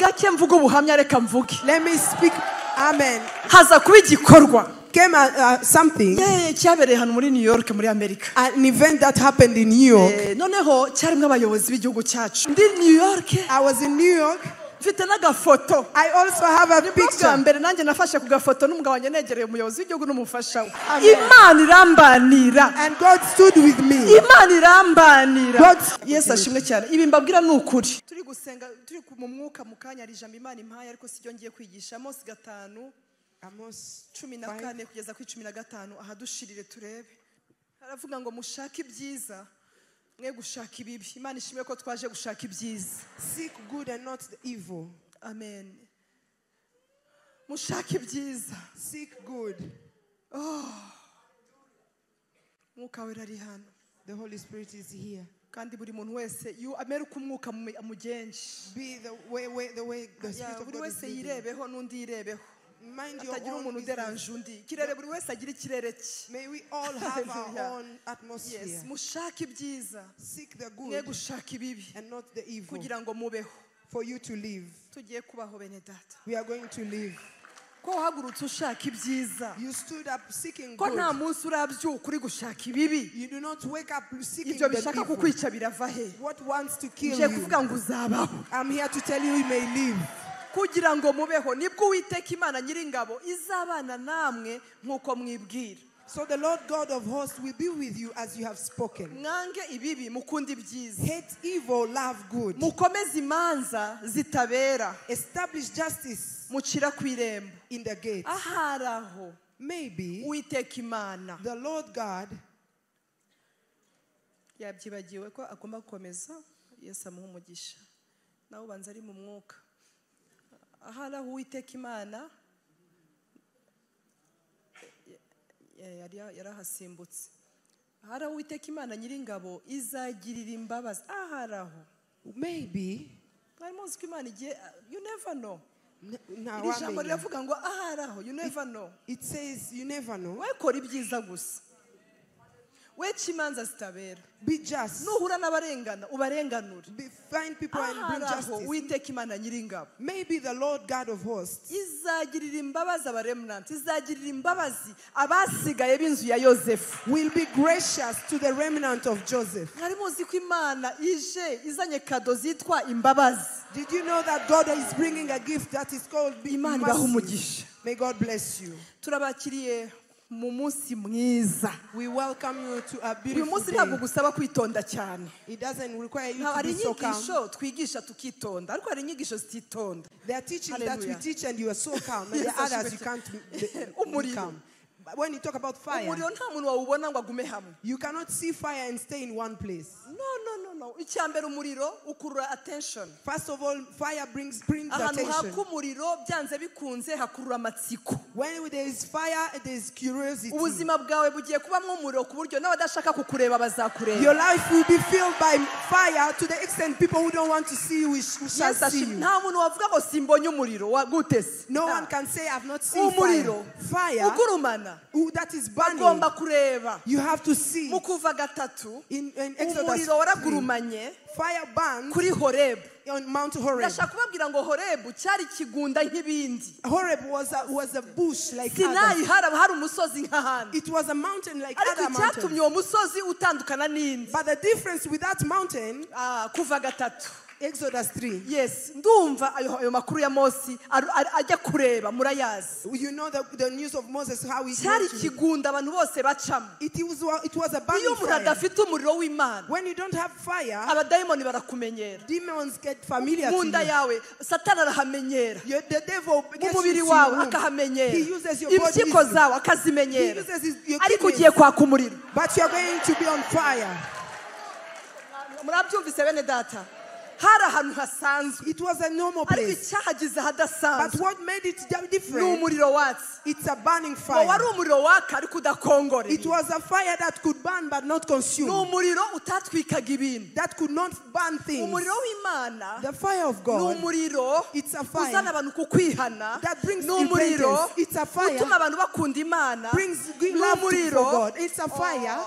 Ni gake mvuga ubuhamya, reka mvuge. Let me speak. Amen. Haza kuba igikorwa Came something, cyabereye hano muri New York, muri Amerika. An event that happened in New York. Noneho cyarimo abayobozi b'igihugu cyacu. Ndi New York. I was in New York. Mfite n'agafoto. I also have a Nibwo bwa picture. mbere nanjye nafashe ku gafoto n'umugabo wanjye, negereye umuyobozi w'igihugu n'umufasha we. Amen. Imana irambanira. And God stood with me. Imana irambanira. Yesu ashimwe cyane. Ibi mbabwira ni ukuri. Turi gusenga, turi mu mwuka, mu kanya hari ijambo Imana impaye, ariko si ryo ngiye kwigisha. Mose 5, Amos cumi na 5. kane kugeza kuri 15, ahadushirire turebe. Haravuga ngo mushake ibyiza, mwe gushaka ibibi. Imana ishimwe ko twaje gushaka ibyiza. Seek good and not the evil. Amen. Mushake ibyiza. Seek good. Mwuka Wera ari hano. The Holy Spirit is here. Kandi buri muntu wese amere uko umwuka amugenje. Be the way the Spirit of Buri God is wese leading. yirebeho n'undi yirebeho. Mind your Hatagira own umuntu business. uderanje undi. Ikirere, buri wese agira ikirere cye. May we all have our Hallelujah. own atmosphere. Yes, mushake ibyiza, Seek the mwe good gushaka ibibi, and not the evil, kugira ngo mubeho. for you to live. Tugiye kubaho, bene data. We are going to live. Ko wahagurutse ushaka ibyiza, You stood up seeking ko nta good. munsi urabyuka uri gushaka ibibi, You do not wake up seeking ibyo the bishaka evil. kukwica birava he? What wants to kill Ngiye you? kuvuga ngo uzabaho. I'm here to tell you, you may live. Kugira ngo mubeho, nibwo Uwiteka Imana Nyiringabo izabana namwe nk'uko mwibwira. So the Lord God of hosts will be with you as you have spoken. Mwange ibibi, mukunde ibyiza. Hate evil, love good. Mukomeze imanza zitabera. Establish justice Mucira ku irembo. In the gates. Ahari aho Maybe Uwiteka Imana the Lord God yabyibagiwe ko agomba gukomeza. Yesu amuha umugisha, nawe ubanza ari mu mwuka. Ahari aho Uwiteka Imana yari yarahasimbutse. Ahari aho Uwiteka Imana Nyiringabo izagirira imbabazi, ahari aho. Maybe Mwari muzi ko Imana igiye? You never know. Iri jambo ntawamenya. riravuga ngo ahari aho, you never know. It says you never know. We kora ibyiza gusa, we ca imanza zitabera. Be just. Nuhura n'abarengana, ubarenganure. Find people and bring Ahari aho justice. Uwiteka Imana Nyiringabo Maybe the Lord God of hosts izagirira imbabazi aba remnant, izagirira imbabazi abasigaye b'inzu ya Yosefu. Will be gracious to the remnant of Joseph. Mwari muzi ko Imana ije izanye cadeau zitwa imbabazi? Did you know that God is bringing a gift that is called Imana ibaha mercy? umugisha. May God bless you. Turabakiriye mu munsi mwiza. We welcome you to a Uyu beautiful munsi ntabwo day. gusaba kwitonda cyane. It doesn't require you to Hari be so calm. inyigisho twigisha tukitonda, ariko hari inyigisho zititonda. There are teachings that we Hallelujah. teach and you are so calm, and there Yes, are others you Ashimwe. can't be Umuriro. calm. But when you talk about fire, Umuriro nta muntu wawubona ngo agume hamwe. You cannot see fire and stay in one place. No, no, no, no. Icya mbere, umuriro ukurura attention. First of all, fire brings Ahantu attention. haka umuriro, byanze bikunze hakurura amatsiko. When there is fire, there is curiosity. Ubuzima bwawe bugiye kubamo umuriro ku buryo n'abadashaka kukureba bazakureba. Your life will be filled by fire to the extent people who don't want to see you shall Yes, see you. nta muntu wavuga ngo simbonye umuriro wa gute se. No one can say, "I've not seen Umuriro fire." Fire ugurumana, that is burning. bagomba kureba. You have to see. Mu Kuva 3, In Exodus umuriro 3, waragurumanye fire burned kuri Horebu. On Mount Horeb. Ndashaka kubabwira ngo Horebu cyari ikigunda nk'ibindi. Horeb was a bush like Sinayi others. hari umusozi nk'ahandi. It was a mountain like Ariko other mountains. icyatumye uwo musozi utandukana n'indi, But the difference with that mountain, Kuva 3. Exodus 3, Yes, ndumva ayo makuru ya Mose ajya kureba, murayazi. You know the news of Moses, how he Cyari went to- ikigunda abantu bose bacamo. It was a Iyo burning umuntu fire. adafite umuriro w'Imana, When you don't have fire, abadayimoni barakumenyera. Demons get familiar Mu to nda you. yawe Satani arahamenyera. The devil Mu gets mubiri into wawe your womb. akahamenyera. He uses your body Impyiko easily. zawe akazimenyera. He uses your Ariko kidneys. ugiye kwaka umuriro. But you are going to be on fire. Murabyumvise, bene data? Hari ahantu hasanzwe, It was a normal ariko place. icyahagize But ahadasanzwe what made it ni different? umuriro watse. It's a burning Ngo wari fire. umuriro waka ariko udakongora. It was a fire that could burn but not Ni consume. umuriro utatwikaga ibintu. That could not burn things. Umuriro w'Imana The fire of ni God umuriro It's a fire uzana abantu ku kwihana. That brings Ni umuriro repentance. It's a fire utuma abantu bakunda Imana. Brings Ni love umuriro for God. It's a fire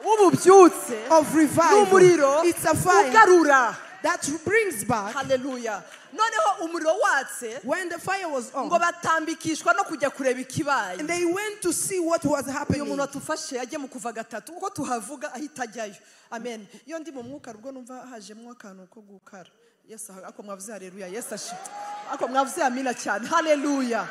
w'ububyutse. Of Ni revival. umuriro It's a fire ugarura. That brings back. Hallelujah. Noneho umuriro watse. When the fire was on. Ngo batambikishwa no kujya kureba ikibaye. And they went to see what was happening. Uyu muntu atufashe ajye mu kuva gatatu uko tuhavuga ahita ajyayo. Amen. Iyo ndi mu mwuka rubwo numva hajemwo akantu ko gukara. Yesu ako mwavuze haleluya. Yesu ashimwe. Ako mwavuze amina cyane. Haleluya.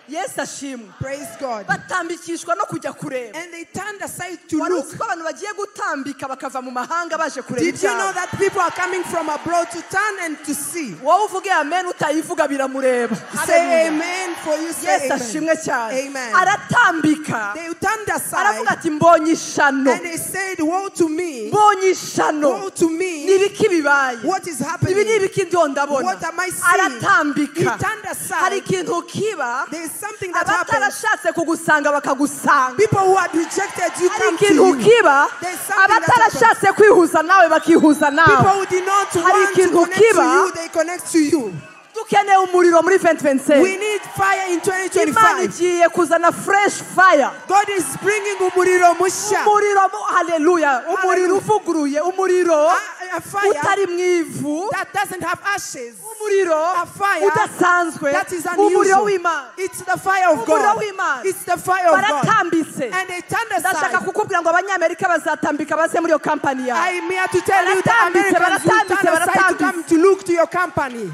Yesu ashimwe. Praise God. Batambikishwa no kujya kureba. And they turned aside to look. Abantu bagiye gutambika bakava mu mahanga baje kureba. Did you know that people are coming from abroad to turn and to see? Wowe uvuge amen utayivuga biramureba. Say amen for you say Yesu ashimwe cyane. Amen. Aratambika. They turned aside. Aravuga ati mbonye ishano. And they said, woe to me. Mbonye ishano. Woe to me. Nibiki bibaye. What is happening? Ibi nibiki ndio ndabona. What am I seeing? Aratambika. He turned aside. Hari ikintu kiba. There is something that happens. People who had rejected you come to you. There's something that happens. People who did not want to connect to you, they connect to you. We need fire in 2025. Fresh fire. God is bringing umuriro musha. Hallelujah. Umuriro uvuguruye, umuriro a fire utari mwivu that doesn't have ashes. Umuriro a fire udasanzwe. That is umuriro unusual. w'Imana. It's the fire of God. It's the fire of God. Baratambitse. And they turned aside. Ndashaka kukubwira ngo abanyamerika bazatambika baze muri iyo company yawe. I'm here to tell you that Americans will turn aside to come to look to your company.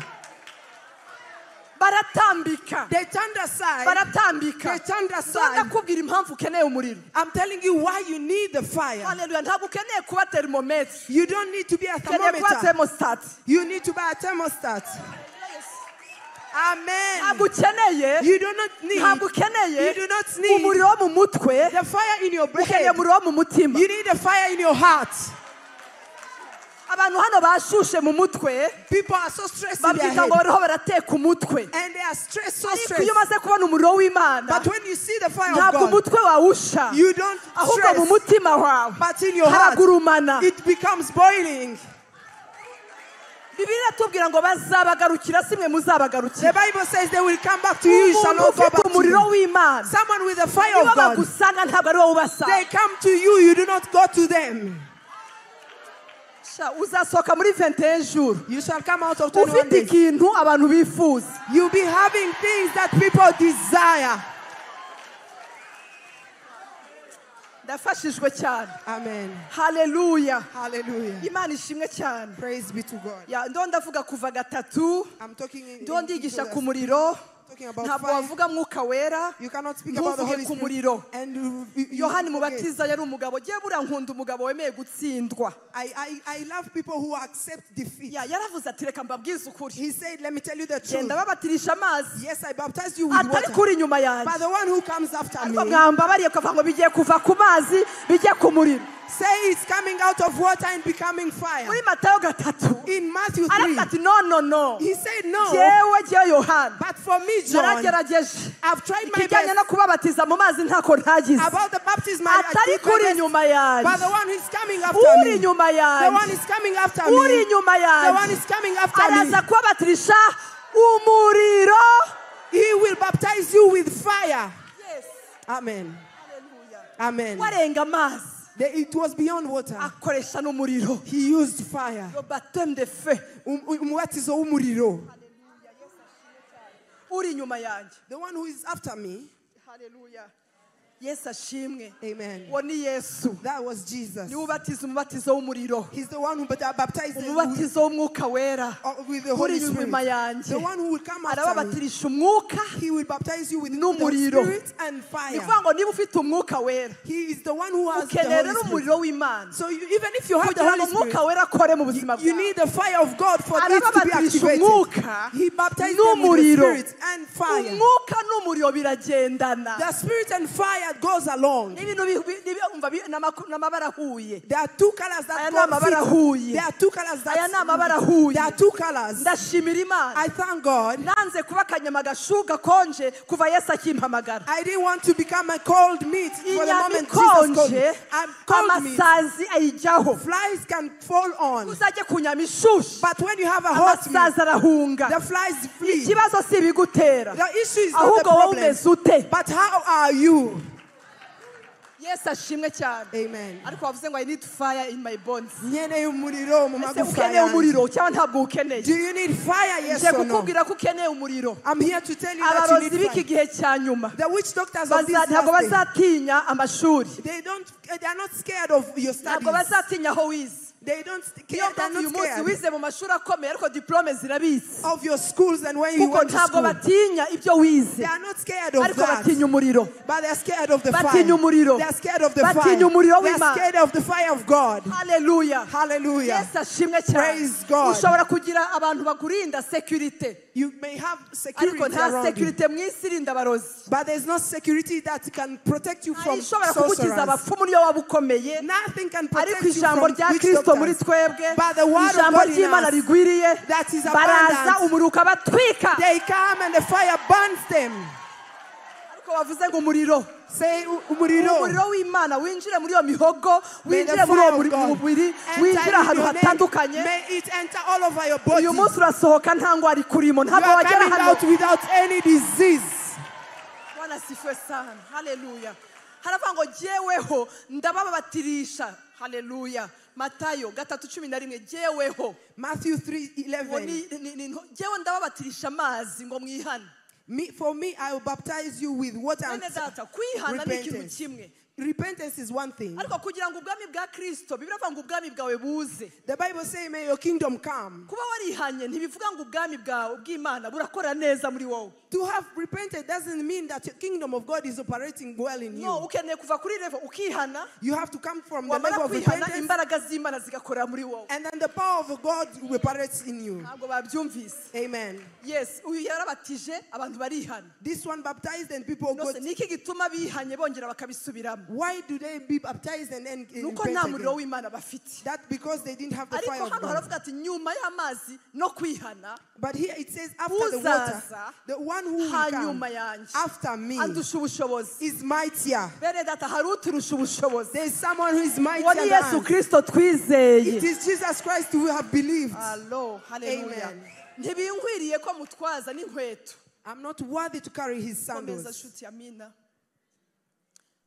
Baratambika. They turned aside. Baratambika. They turned aside. Ndakubwira impamvu ukeneye umuriro. I'm telling you why you need the fire. Hallelujah. Ntabwo ukeneye kuba thermometer. You don't need to be a Ukeneye kuba thermometer. thermostat. You need to buy a thermostat. Amen. Ntabwo ukeneye. You do not need. Ntabwo ukeneye. You do not need umuriro wo mu mutwe. The fire in your brain. Ukeneye umuriro wo mu mutima. You need the fire in your heart. Abantu hano bashushe mu mutwe. People are so stressed in their Babyita ngo head. bariho barateka umutwe. And they are stressed, so Ariko stressed. iyo umaze kubona umuriro w'Imana, But when you see the fire of ntabwo God, umutwe wawusha. you don't Ahubwo mu stress. mutima wawe But in your heart, haragurumana. it becomes boiling. Bibiliya iratubwira ngo bazabagarukira si mwe muzabagarukira. The Bible says they will come back to you, you shall not go back to umuriro them. w'Imana. Someone with the fire Niba of God, bagusanga ntabwo ari wowe ubasanga. they come to you, you do not go to them. Uzasohoka muri 21 jours. You shall come out of 21 Ufite days. ikintu abantu bifuza. You'll be having things that people desire. Ndafashijwe cyane. Amen. Hallelujah. Hallelujah. Imana ishimwe cyane. Praise be to God. Ya ndo ndavuga kuva gatatu. I'm talking in, Ndo ndigisha ku muriro. Ntabwo wavuga mwuka wera. You cannot speak about the Holy Spirit. And you Yohani Mubatiza yari umugabo. Giye buriya nkunda umugabo wemeye gutsindwa. I love people who accept defeat. Ya yaravuze ati reka mbabwize ukuri. He said, let me tell you the truth. Genda babatirisha amazi. Yes, I baptize you with water. Atari kuri inyuma yanjye. But the one who comes after me. Ariko mwambabariye kuva ngo bigiye kuva ku mazi bijye ku muriro. Say it's coming out of water and becoming fire. Muri Matayo gatatu. In Matthew 3. Aravuga ati no no no. He said no. Jewe jewe Yohana. But for me, John, I've tried my best. Ikijyanye no kubabatiza mu mazi ntako ntagize. About the baptism, I Atari kuri inyuma yanjye. But the one who is coming after me. Uri inyuma yanjye. The one is coming after me. Uri inyuma yanjye. The one is coming after me. Araza kubabatirisha umuriro. He will baptize you with fire. Yes. Amen. Hallelujah. Amen. Warenga amazi. It was beyond water. Akoresha n'umuriro. He used fire. Le baptême de feu. Umubatizo w'umuriro. Uri inyuma yanjye. The one who is after me. Hallelujah. Yesu ashimwe. Amen. Uwo ni Yesu. That was Jesus. Niwe ubatiza umubatizo w'umuriro. He's the one who baptizes Umubatizo w'umwuka wera. With the Holy Uri inyuma Spirit. yanjye. The one who will come after me. Arababatirisha umwuka. He will baptize you with the n'umuriro. Spirit and fire. Ni ukuvuga ngo niba ufite umwuka wera, He is the one who has the ukeneye Holy rero Spirit. umuriro w'Imana. So you, even if you have the Kugira ngo Holy umwuka Spirit, wera akore mu buzima you bwawe. need the fire of God for it to be Arababatirisha activated. umwuka He baptized them with the n'umuriro. Spirit and fire. Umwuka n'umuriro biragendana. The Spirit and fire goes along. There are two colors that go fit. There are two colors that There are two colors. I thank God. I didn't want to become a cold meat for the moment Jesus called me. I'm cold meat. Flies can fall on. But when you have a hot meat, the flies flee. The issue is not the problem. But how are you? Yesu ashimwe cyane. Amen. Ariko wavuze ngo I need fire in my bones. Nkeneye umuriro mu Ese magufa ukeneye yanjye. umuriro cyangwa ntabwo ukeneye? Do you need fire? Yes Nje or no? kukubwira ko ukeneye umuriro. I'm here to tell you that you Abarozi need b'iki fire. gihe cya nyuma The witch doctors of this ntabwo last day, bazatinya amashuri. they are not scared of your studies. Ntabwo bazatinya aho wize. They don't Niyo care. They are mpamvu uyu not munsi scared wize mu mashuri akomeye ariko diplome zirabitse. of your schools and when you Kuko went to ntabwo school. batinya ibyo wize. They are not scared of Ariko that. batinya umuriro. But they are scared of the fire. Batinya umuriro. They are scared of the fire. Batinya umuriro They are w'Imana. scared of the fire of God. Hallelujah. Hallelujah. Yesu ashimwe cyane. Praise God. Ushobora kugira abantu bakurinda security. You may have security Ariko nta around you. security mu isi irinda abarozi. But there's no security that can protect you from Ishobora kugukiza sorcerers. abapfumu niyo waba ukomeye. Nothing can Ariko protect you ijambo from rya witch Kristo muri doctors. twebwe, But the word of ijambo God in ry'Imana us, rigwiriye, that is baraza abundant. umuriro ukabatwika. They come and the fire burns them. Ariko bavuze ngo umuriro. Say umuriro. Umuriro w'Imana winjire muri iyo mihogo, May the winjire muri fire uwo of God mubiri, enter winjire in ahantu your neck. hatandukanye. May it enter all over your body. Uyu munsi urasohoka nta ndwara ikurimo, You ntabwo are wagera coming hano. out without any disease. Bwana asifiwe sana. Haleluya. Haravuga ngo jyeweho ndababatirisha. Haleluya. Matayo 3:11 jyeweho. Matthew 3:11. Jyewe ndababatirisha amazi ngo mwihane. For me, I will baptize you with water and Bene data, kwihana ni ikintu repentance. kimwe. Repentance is one thing. Ariko kugira ngo ubwami bwa Kristo, Bibiliya ivuga ngo ubwami bwawe buze. The Bible says, may your kingdom come. Kuba warihanye ntibivuga ngo ubwami bwawe bw'Imana burakora neza muri wowe. To have repented doesn't mean that the kingdom of God is operating well in you. No, ukeneye kuva kuri level ukihana. You have to come from the Wamara level of kwihana, repentance, imbaraga z'Imana zigakorera muri wowe. and then the power of God operates in you. Ntabwo babyumvise. Amen. Yes, uyu yarabatije abantu barihana. This one baptized and people Nose got. niki gituma bihanye bongera bakabisubiramo? Why do they be baptized and then Nuko repent nta muriro again? w'Imana bafite. That because they didn't have the Ariko fire of hano God. haravuga ati nyuma y'amazi no kwihana, But here it says after the water, uzaza the one who will come hanyuma yanjye after me andusha ubushobozi. is mightier. Bene data, hari uturusha ubushobozi. There is someone who is Uwo mightier ni than Yesu us. Kristo twizeye. It is Jesus Christ who we have believed. Allo, haleluya. Amen. Ntibinkwiriye ko mutwaza n'inkweto. I'm not worthy to carry his Komeza sandals. shuti amina.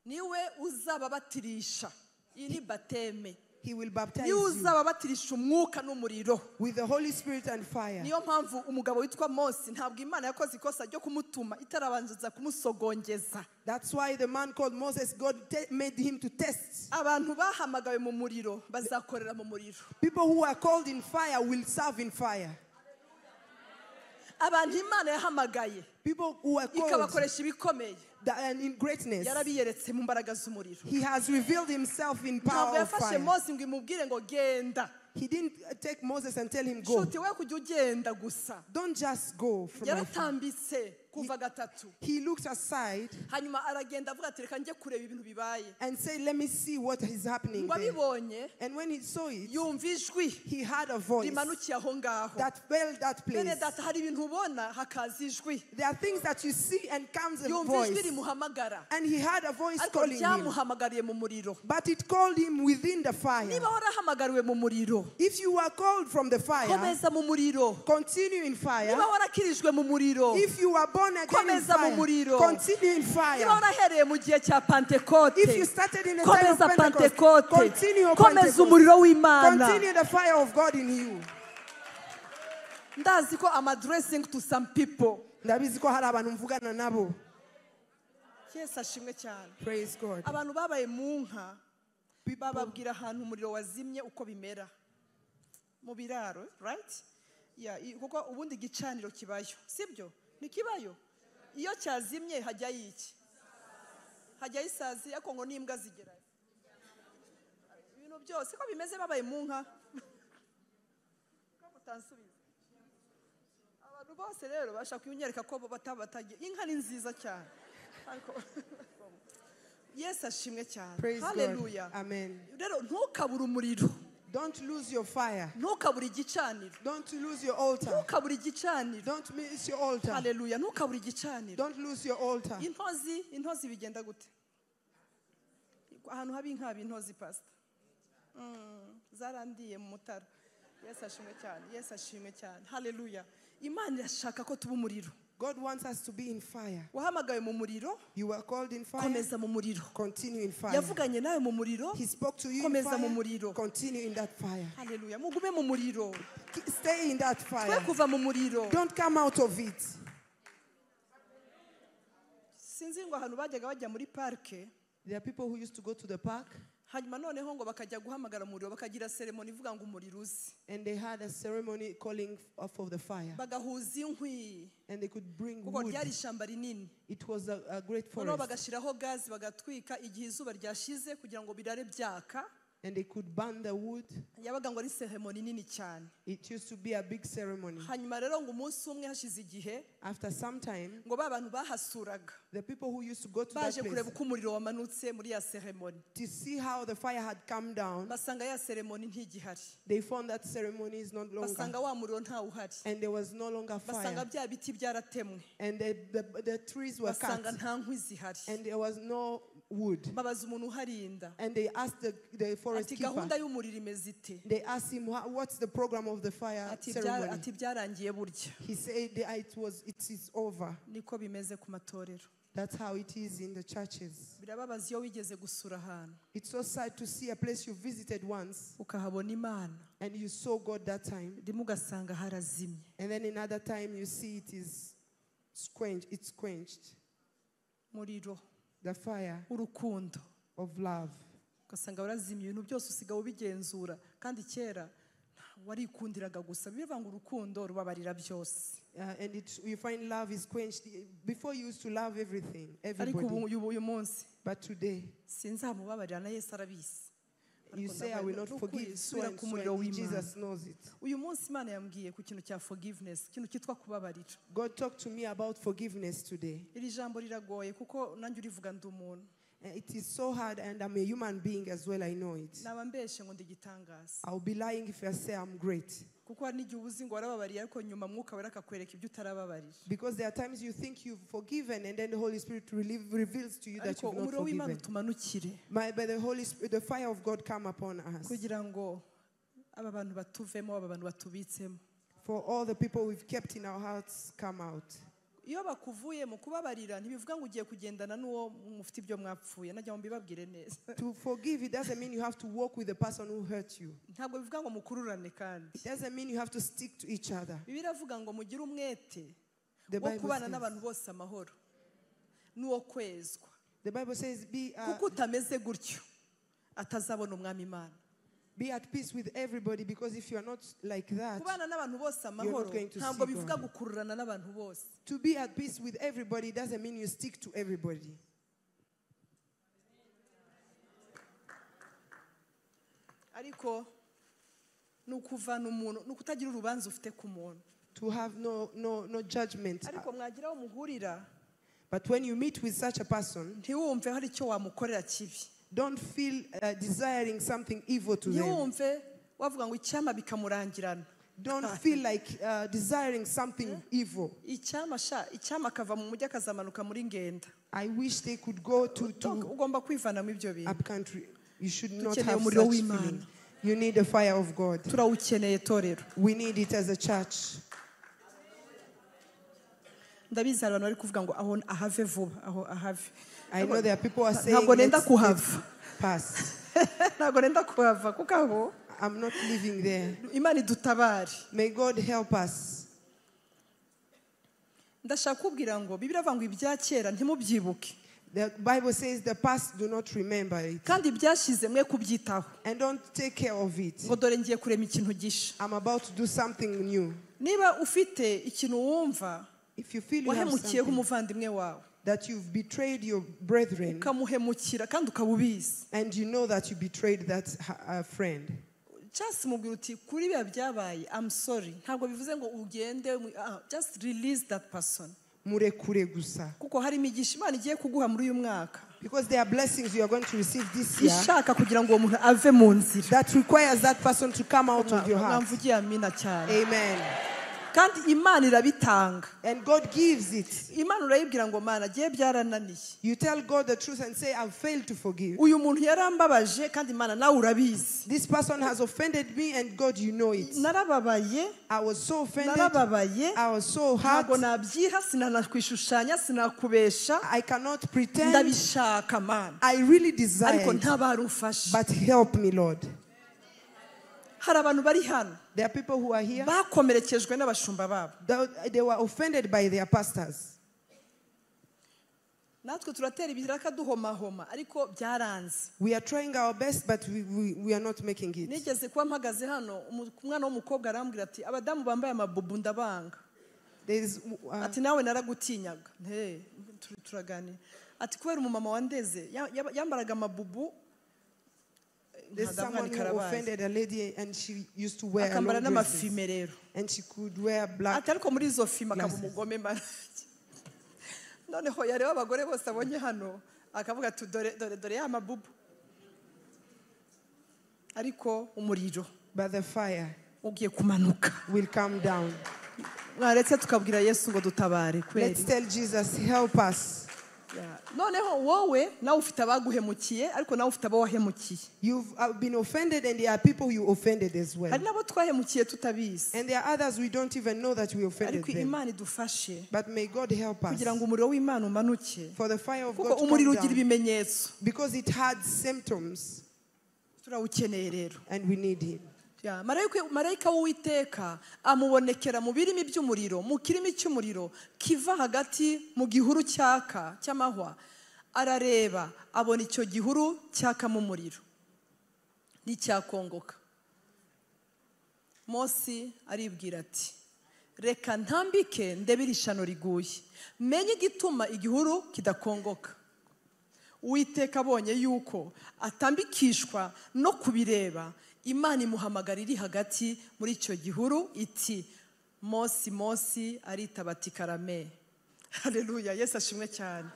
Niwe uzababatirisha. Iyi ni bateme. He will baptize Niwe you uzababatirisha umwuka n'umuriro. with the Holy Spirit and fire. Niyo mpamvu umugabo witwa Mose ntabwo Imana yakoze ikosa ryo kumutuma itarabanza kumusogongeza. That's why the man called Moses, God made him to test. Abantu bahamagawe mu muriro bazakorera mu muriro. People who are called in fire will serve in fire. Abantu Imana yahamagaye People who are called ikabakoresha ibikomeye and in greatness, yarabiyeretse mu mbaraga z'umuriro. He has revealed himself in Ntabwo power of yafashe fire. Mose ngo imubwire ngo genda. He didn't take Moses and tell him go. Shuti we kujya ugenda gusa. Don't just go from my front. Yaratambitse kuva gatatu. He looked aside Hanyuma aragenda avuga ati reka njye kureba ibintu bibaye. and said, let me see what is happening Ngo there. abibonye, And when he saw it, yumva ijwi he heard a voice rimanukiye aho ngaho. that filled that Bene place. data, hari ibintu ubona hakaza ijwi. There are things that you see and comes a Yumva ijwi voice. rimuhamagara. And he heard a voice Ariko calling him. ryamuhamagariye mu muriro. But it called him within the fire. Niba warahamagariwe mu muriro, If you were called from the fire, komeza mu muriro. continue in fire. Niba warakirijwe mu muriro, If you were born again in komeza mu fire, muriro. continue in fire. Niba warahereye mu gihe cya Pentekote, If you started in the time of komeza Pentecost, Pentekote. continue your Komeza Pentecost. umuriro w'Imana. Continue the fire of God in you. Ndazi ko I'm addressing to some people. Ndabizi ko hari abantu mvugana nabo. Yesu ashimwe cyane. Praise God. Abantu babaye mu nka bababwira ahantu umuriro wazimye uko bimera. Mu biraro, right? Yeah, kuko ubundi igicaniro kibayo, sibyo? Ntikibayo. Iyo cyazimye hajyayo iki? Hajyayo isazi, ariko ngo n'imbwa zigerayo. Ibintu byose ko bimeze babaye mu nka. Ko mutansubiza. Abantu bose rero bashaka kunyereka ko batagiye. Inka ni nziza cyane. Ariko Yesu ashimwe cyane. Praise God. Hallelujah. Amen. Rero ntukabure umuriro. Don't lose your fire. Ntukabure igicaniro. Don't lose your altar. Ntukabure igicaniro. Don't miss your altar. Hallelujah. Ntukabure igicaniro. Don't lose your altar. Intozi bigenda gute? Ahantu habi inka haba intozi, pastor. Zarandiye mu mutara. Yesu ashimwe cyane. Yesu ashimwe cyane. Hallelujah. Imana irashaka ko tuba umuriro. God wants us to be in fire. Wahamagawe mu muriro. You were called in fire. Komeza mu muriro. Continue in fire. Yavuganye nawe mu muriro. He spoke to you in Komeza mu fire. muriro. Continue in that fire. Hallelujah. Mugume mu muriro. Stay in that Twe fire. kuva mu muriro. Don't come out of it. Sinzi ngo ahantu bajyaga bajya muri parke. There are people who used to go to the park. Hanyuma noneho ngo bakajya guhamagara umuriro, bakagira ceremony ivuga ngo umuriro uze. And they had a ceremony calling off of the fire. Bagahuza inkwi. And they could bring Kuko wood. ryari ishyamba rinini. It was a great Noneho forest. bagashyiraho gazi bagatwika igihe izuba ryashize kugira ngo birare byaka. And they could burn the wood. Yabaga ngo ari ceremony nini cyane. It used to be a big ceremony. Hanyuma rero ngo umunsi umwe hashize igihe, After some time, ngo ba bantu bahasuraga the people who used to go to that baje place kureba uko umuriro wamanutse muri ya ceremony, to see how the fire had come down, basanga ya ceremony ntigihari. they found that ceremony is no longer. Basanga wa muriro ntawuhari. And there was no longer Basanga fire. bya biti byaratemwe. And the trees were Basanga cut. nta nkwi zihari. And there was no wood. Babaza umuntu uharinda. And they asked the forest Ati keeper. gahunda y'umuriro imeze ite? They asked him, what's the program of the fire Ati ceremony? ati byarangiye burya. He said it is over. Niko bimeze ku matorero. That's how it is in the churches. Birababaza iyo wigeze gusura ahantu. It's so sad to see a place you visited once Ukahabona Imana. and you saw God that time. Rimwe ugasanga harazimye. And then another time you see it is quenched. It's quenched. Muriro. The fire Urukundo. of love. Ugasanga warazimye ibintu byose usigaye ubigenzura kandi kera warikundiraga gusa. Bivuga ngo urukundo rubabarira byose. And you find love is quenched. Before you used to love everything, Ariko everybody. ubu uyu munsi But today, sinzamubabarira na Yesu arabizi. you say, I will not forgive so and so, and Jesus knows it. Uyu munsi Imana yambwiye ku kintu cya forgiveness, ikintu cyitwa kubabarira. God talked to me about forgiveness today. Iri jambo riragoye kuko nanjye urivuga ndi umuntu. It is so hard, and I'm a human being as well, I know it. Naba mbeshe ngo ndigitangaza. I'll be lying if I say I'm great. Kuko hari n'igihe ubuzi ngo warababariye ariko nyuma mwuka wera akakwereka ibyo utarababarira. Because there are times you think you've forgiven and then the Holy Spirit reveals to you that Ariko you've not umuriro w'Imana forgiven. utumanukire. By the Holy Spirit, the fire of God come upon us. Kugira ngo aba bantu batuvemo, aba bantu batubitsemo. For all the people we've kept in our hearts come out. Iyo bakuvuye mu kubabarira ntibivuga ngo ugiye kugendana n'uwo mufite ibyo mwapfuye, najya ngo mbibabwire neza. To forgive, it doesn't mean you have to walk with the person who hurt you. Ntabwo bivuga ngo mukururane kandi. It doesn't mean you have to stick to each other. Bibiliya iravuga ngo mugire umwete The wo Bible kubana says, n'abantu bose amahoro n'uwo kwezwa. The Bible says, Kuko utameze gutyo atazabona umwami Imana. Be at peace with everybody, because if you are not like that, Kubana n'abantu bose you're amahoro not going to ntabwo see bivuga God. gukururana n'abantu bose. To be at peace with everybody doesn't mean you stick to everybody. Ariko nukuvana umuntu, nukutagira urubanza ufite ku muntu. To have no judgment. Ariko mwagira aho muhurira, But when you meet with such a person, ntiwumve hari icyo wamukorera kibi. Don't feel desiring something evil to them. Ntiwumve wavuga ngo icyama bikamurangirana. Don't feel like desiring something evil. Icyama sha, icyama akava mu mujyi akazamanuka muri ngenda. I wish they could go to Donc, ugomba kwivanamo ibyo bintu. up country. You should not Dukeneye have umuriro such w'Imana. feeling. You need the fire of God. Turawukeneye torero. We need it as a church. Ndabizi hari abantu bari kuvuga ngo aho ahave vuba, aho ahave. I know there are people who are saying, Ntabwo nenda let's kuhava. pass. Ntabwo nenda kuhava kuko aho I'm not living there. Imana idutabare. May God help us. Ndashaka kubwira ngo Bibiliya ivuga ngo ibya kera ntimubyibuke. The Bible says the past, do not remember it. Kandi ibyashize mwe kubyitaho. And don't take care of it. Ngo dore ngiye kurema ikintu gisha. I'm about to do something new. Niba ufite ikintu wumva, If you feel you have wahemukiyeho something umuvandimwe wawe, that you've betrayed your brethren, ukamuhemukira kandi ukaba ubizi. and you know that you betrayed that friend. Just mubwira uti kuri biya byabaye, I'm sorry. Ntabwo bivuze ngo ugende, just release that person. Murekure gusa. Kuko hari imigisha Imana igiye kuguha muri uyu mwaka. Because there are blessings you are going to receive this year. Ishaka kugira ngo uwo muntu ave mu nzira. That requires that person to come out of your heart. Mwamvugiye amina cyane. Amen. Kandi Imana irabitanga. And God gives it. Imana urayibwira ngo Mana giye byarananiye. You tell God the truth and say, I've failed to forgive. Uyu muntu yarambabaje kandi Imana nawe urabizi. This person has offended me and God, you know it. Narababaye. I was so offended. Narababaye. I was so hurt. Ntabwo nabyiha, sinanakwishushanya, sinakubesha. I cannot pretend. Ndabishaka Mana. I really desire Ariko it. ntabara umfashe. But help me, Lord. Hari abantu bari hano. There are people who are here. Bakomerekejwe n'abashumba babo. They were offended by their pastors. Natwe turatera ibiraka duhomahoma ariko byaranze. We are trying our best, but we are not making it. Nigeze kuba mpagaze hano, umwana w'umukobwa arambwira ati abadamu bambaye amabubu ndabanga. Ati nawe naragutinyaga. Turaganira. Ati kubera umumama wandeze yambaraga amabubu. There's someone who offended a lady and she used to wear long dresses. And she could wear black Ati ariko muri izo fime akaba glasses. umugome mana. Noneho yareba abagore bose abonye hano akavuga ati dore dore dore ya mabubu. Ariko umuriro, but the fire ugiye kumanuka, will come down. Mwaretse tukabwira Yesu ngo dutabare kweli. Let's tell Jesus, help us. Noneho wowe nawe ufite abaguhemukiye ariko nawe ufite abo wahemukiye. You've been offended and there are people you offended as well. Hari nabo twahemukiye tutabizi. And there are others we don't even know that we offended Ariko them. Imana idufashe. But may God help us. Kugira ngo umuriro w'Imana umanuke. For the fire of Kuko God to umuriro come ugira down. ibimenyetso. Because it had symptoms. Turawukeneye rero. And we need him. Marayika w'Uwiteka amubonekera mu birimi by'umuriro, mu kirimi cy'umuriro kiva hagati mu gihuru cyaka cy'amahwa. Arareba abona icyo gihuru cyakamo umuriro n'icyakongoka. Mose aribwira ati reka ntambike ndebe iri shano riguye, menye igituma igihuru kidakongoka. Uwiteka abonye yuko atambikishwa no kubireba, Imana imuhamagara iri hagati muri icyo gihuru iti Mose, Mose, aritaba ati karame. Haleluya, Yesu ashimwe cyane.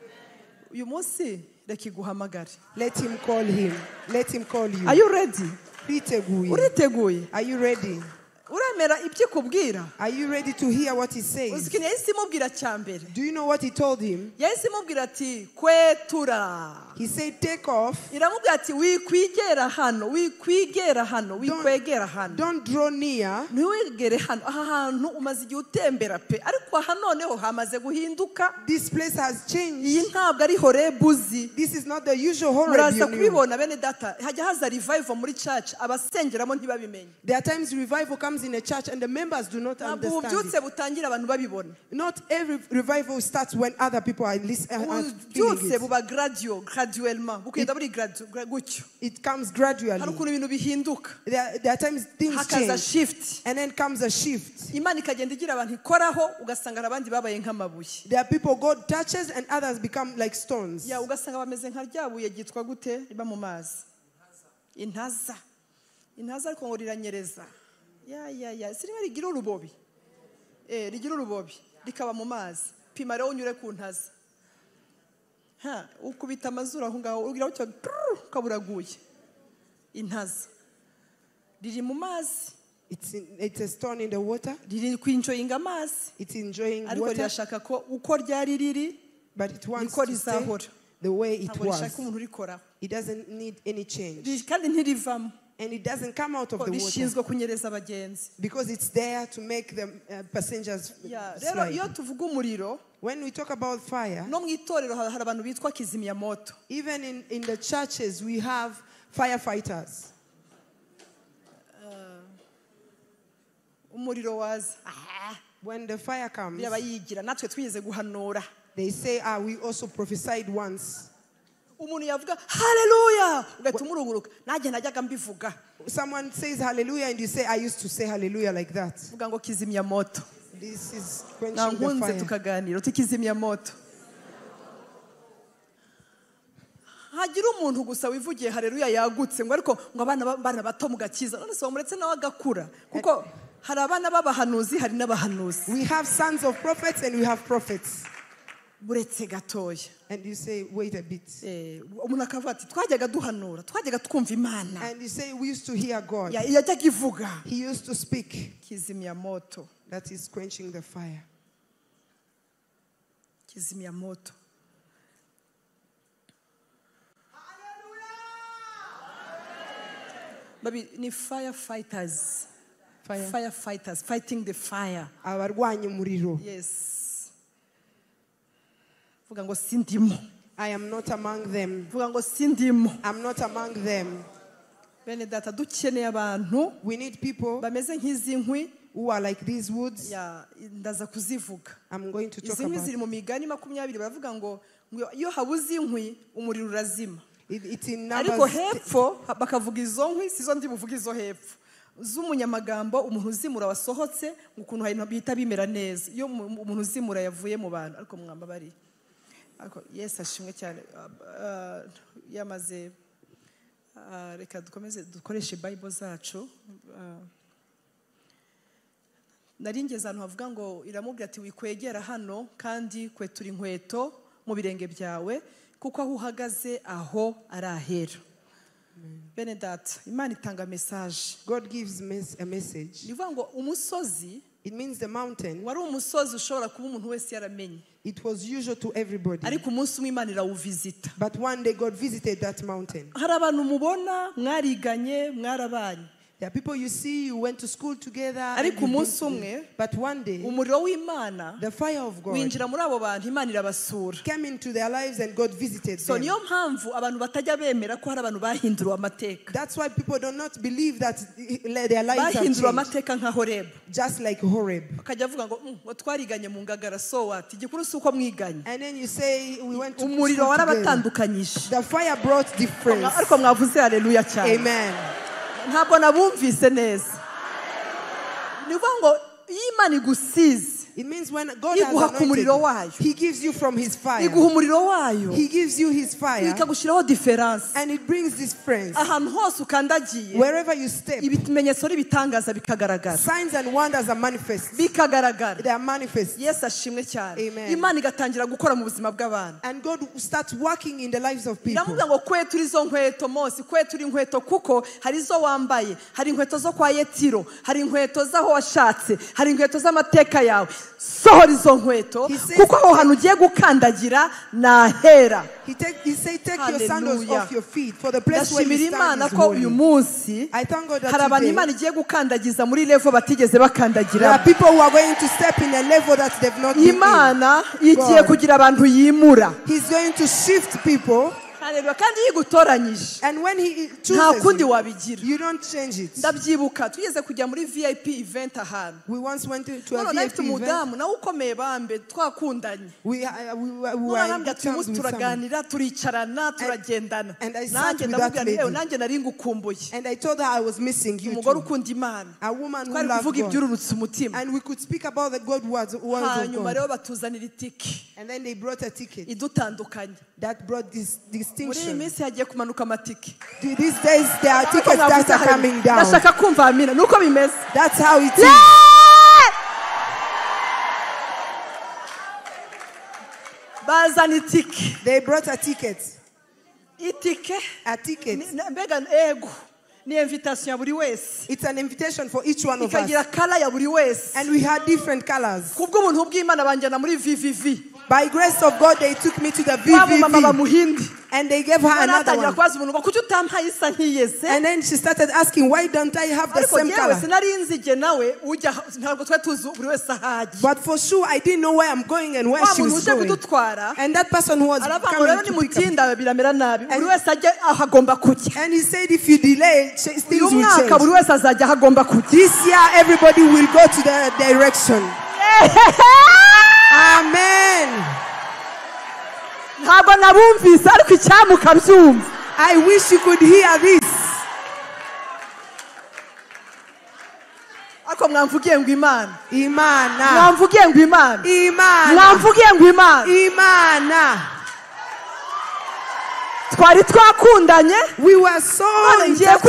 Uyu munsi reka iguhamagare. Let him call him. Let him call you. Are you ready? Uriteguye. Uriteguye? Are you ready? Uremera ibyo ikubwira? Are you ready to hear what he says? Uzi ikintu yahise imubwira cya mbere? Do you know what he told him? Yahise imubwira ati kwetura. He said take off. Iramubwira ati wikwigera hano, wikwigera hano, wikwegera hano. Don't draw near. Ntiwegere hano. Aha hantu umaze igihe utembera pe, ariko aha noneho hamaze guhinduka. This place has changed. Iyi ntabwo ari Horebu uzi. This is not the usual Horeb. Muraza kubibona bene data, hajya haza revival muri church, abasengeramo ntibabimenye. There are times revival comes in a church and the members do not understand it. Not every revival starts when other people are listening. It comes gradually. There are times things change. Shift. And then comes a shift. There are people God touches and others become like stones. Ya sirimo rigira urubobi. Rigira urubobi rikaba mu mazi. Pima rero unyure ku ntaza. Ukubita amazuru aho ngaho ugira utyo ukaburaguye. Intaza riri mu mazi. It's a stone in the water. Riri kwinjoyinga amazi. It's enjoying ariko water. Rirashaka ko uko ryari riri, but it wants to stay the way it was. It doesn't need any change. Kandi ntirivamo. And it doesn't come out of the water. Because it's there to make the passengers slide. When we talk about fire, even in the churches we have firefighters. When the fire comes, they say, we also prophesied once. Umuntu yavuga haleluya ugahita umuruguruka nanjye najyaga mbivuga. Someone says hallelujah and you say, I used to say hallelujah like that. Vuga ngo kizimyamoto. This is quenching the Nankunze fire. Tukaganira uti kizimyamoto. Hagira umuntu gusa wivugiye haleluya yagutse ngo ariko ngo abana bato mugakiza none se wamuretse nawe agakura kuko hari abana b'abahanuzi hari n'abahanuzi. We have sons of prophets and we have prophets. Buretse gatoya. And you say, wait a bit. Umuntu akavuga ati twajyaga duhanura, twajyaga twumva Imana. And you say, we used to hear God. Yajyaga ivuga. He used to speak. Kizimyamoto. That is quenching the fire. Kizimyamoto. Babi ni firefighters. Firefighters fighting the fire. Abarwanya umuriro. Yes. Vuga ngo sindimo. I am not among them. Vuga ngo sindimo. I'm not among them. Bene data dukeneye abantu. We need people bameze nk'izi nkwi who are like these woods. Ya ndaza kuzivuga. I'm going to talk Izi nkwi about ziri mu migani 20 baravuga ngo iyo habuze inkwi umuriro urazima. It's in Ariko Numbers. hepfo bakavuga izo nkwi sizo ndi buvuga izo hepfo. Z'umunyamagambo umuntu uzimura wasohotse ukuntu hari bita bimera neza iyo umuntu uzimura yavuye mu bantu ariko mwamba bari ariko Yesu ashimwe cyane yamaze reka dukomeze dukoreshe Bible zacu. Naringeze ahantu havuga ngo iramubwira ati wikwegera hano kandi kwetura inkweto mu birenge byawe kuko aho uhagaze aho arahera. Bene data Imana itanga message. God gives a message. Nivuga ngo umusozi, it means the mountain. Wari umusozi ushobora kuba umuntu wese yaramenye. It was usual to everybody. Ariko umunsi umwe Imana irawuvisita. But one day God visited that mountain. Hari abantu mubona mwariganye mwarabanye. There are people you see, you went to school together. Ariko umunsi umwe, but one day, umuriro w'Imana, the fire of God, winjira muri abo bantu, Imana irabasura. came into their lives and God visited So them. niyo mpamvu abantu batajya bemera ko hari abantu bahinduriwe amateka. That's why people do not believe that their lives are Bahinduriwe changed. amateka nka Horeb. Just like Horeb. Bakajya bavuga ngo twariganye mu Ngagara, so what? Igikuru si uko mwiganye. And then you say we went to Umuriro school together. warabatandukanyije. The fire brought difference. Ariko mwavuze haleluya cyane. Amen. Ntabwo nabumvise neza. Ni ukuvuga ngo iyo Imana igusize, it means when God has iguha ku muriro anointed, wayo. He gives you from His fire. Iguha umuriro wayo. He gives you His fire. Ikagushyiraho difference. And it brings difference. Ahantu hose ukandagiye, wherever you step, ibimenyetso n'ibitangaza bikagaragara. Signs and wonders are manifest. Bikagaragara. They are manifest. Yesu ashimwe cyane. Amen. Imana igatangira gukora mu buzima bw'abantu. And God starts working in the lives of people. Iramubwira ngo kwetura izo nkweto Mose, kwetura inkweto kuko hari izo wambaye, hari inkweto zo kwa Yetiro, hari inkweto z'aho washatse, hari inkweto z'amateka yawe. Sohora izo nkweto kuko aho hantu ugiye gukandagira nahera. He said, take your sandals off your feet for the place where you stand is ko holy. uyu munsi I thank God that hari abantu today Imana igiye gukandagiza muri level batigeze bakandagira. There are people who are going to step in a level that they've not been in. Imana igiye kugira abantu yimura. He's going to shift people. Haleluya, kandi yigutoranyije. And when he Nta chooses kundi you, wabigira. you don't change it. Ndabyibuka tugeze kujya muri VIP event ahantu. We once went to a None VIP nafite event. umudamu nawe ukomeye bambe twakundanye. We were in good terms with someone. Turaganira, turicarana, turagendana. And I sat Nanjye with that ndamubwira nti, lady. "Ewe, nanjye nari ngukumbuye." And I told her I was missing you Umugore too. ukunda Imana. A woman who Twari loved kuvuga God. ibyururutse umutima. And we could speak about the God words of Hanyuma God. rero batuzanira itike. And then they brought a ticket idutandukanye. that brought this Muri iyi distinction. minsi hagiye kumanuka amatike. These days there are tickets that are coming down. Ndashaka kumva amina nuko bimeze. That's how it is. Bazana itike. They brought a ticket. Itike. A ticket. Mbega ego. Ni invitation ya buri wese. It's an invitation for each one of us. Ikagira color ya buri wese. And we had different colors. Kubw'ubuntu bw'Imana banjyana muri VVV. By grace of God, they took me to the Wa mumama VVV. bamuhindi. And they gave her another one. And then she started asking, why don't I have the same color? But for sure, I didn't know where I'm going and where she was going. And that person who was coming to pick up. And he said, if you delay, things will change. This year, everybody will go to the direction. Amen. I wish you could hear this. Imana. Imana. Imana. We were so in touch,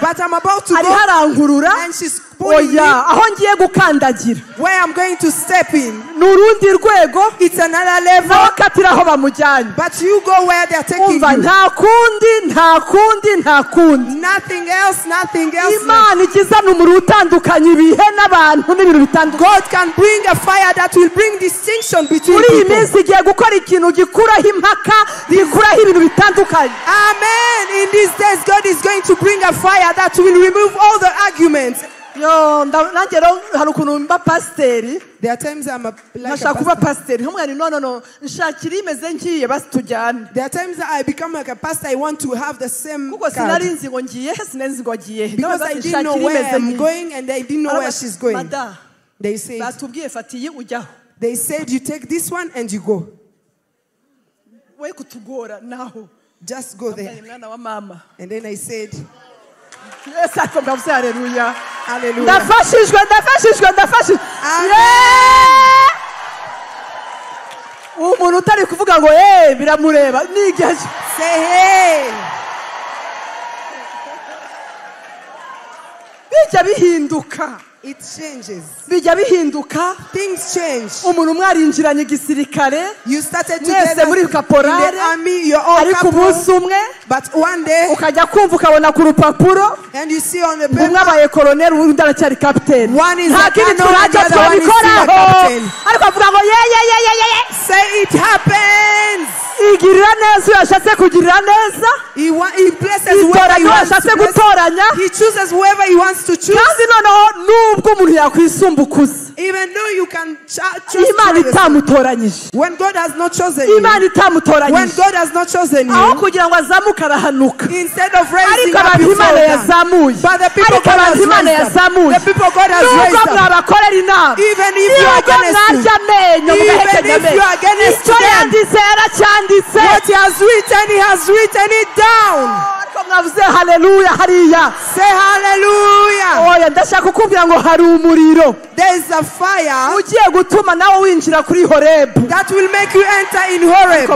but I'm about to go, and she's pulling me. Oya, aho ngiye gukandagira. Where I'm going to step in. Ni urundi rwego. It's another level. Nawe akatira aho bamujyanye. But you go where they are taking Umva, you. nta kundi, nta kundi, nta kundi. Nothing else, nothing else. Imana ikizana umuriro utandukanya ibihe n'abantu n'ibintu bitandukanye. God can bring a fire that will bring distinction between Muri iyi people. minsi igiye gukora ikintu gikuraho impaka, gikuraho ibintu bitandukanye. Amen. In these days, God is going to bring a fire that will remove all the arguments. Yo, nanjye rero hari ukuntu mba pasiteri. There are times I'm a, like a Nkashaka kuba pastor. pasiteri. Nkamubwira nti, no, no, no, nshakira imeze ngiye, basi tujyane. There are times that I become like a pastor. I want to have the same Kuko card. sinari nzi ngo ngiye he, sinari nzi ngo agiye he. Because Ndabaza I ati, didn't know nshakira where imeze I'm ngiye. going and I didn't know where Arabaza, she's going. Mada, They said, batubwiye fata iyi ujyaho. they said you take this one and you go. We kutugora naho. Just go there. Mwana wa mama. And then I said, Yes, ariko ndavuze haleluya. Hallelujah. Ndafashijwe, ndafashijwe, ndafashijwe. Amen. Yeah! Umuntu utari kuvuga ngo hey, biramureba nigeje. Say hey. Bijya bihinduka. It changes. Bijya bihinduka. Things change. Umuntu umwe arinjiranye igisirikare. You started Mwese together muri in kaporale. the army, you're all Ariko couple, umunsi umwe but one day, ukajya kumva ukabona ku rupapuro and you see on the umwe paper, abaye koroneri undi aracyari kapiteni. One is Nta a kindi colonel and the turajya other one is still a twabikoraho. captain. Ariko avuga ngo ye ye ye ye ye ye. Say it happens. Igirira neza uyo yashatse kugirira neza. He blesses whoever he Itoranya uwo wants yashatse to bless. gutoranya. He chooses whoever he wants to choose. Kandi noneho nubwo umuntu yakwisumbukuza, Even though you can choose Imana yourself. itamutoranyije. When God has not chosen you, Imana when itamutoranyije. God has not chosen Aho you, kugira ngo azamuke arahanuka. instead of raising Ariko up, abantu you Imana fall down. yazamuye. But the people Ariko God abantu has Imana raised up, yazamuye. the people God has Nubwo raised up, mwabakorera inama, even if you are nubwo against you, mwarya amenyo, even mugahekenya if you amenyo, are against icyo them, yanditse yaracyanditse. what he has written, he has written it down. Ariko mwavuze haleluya hariya. Say hallelujah. Oya, ndashaka kukubwira ngo hari umuriro There is a fire ugiye gutuma nawe winjira kuri Horebu. that will make you enter in Horeb.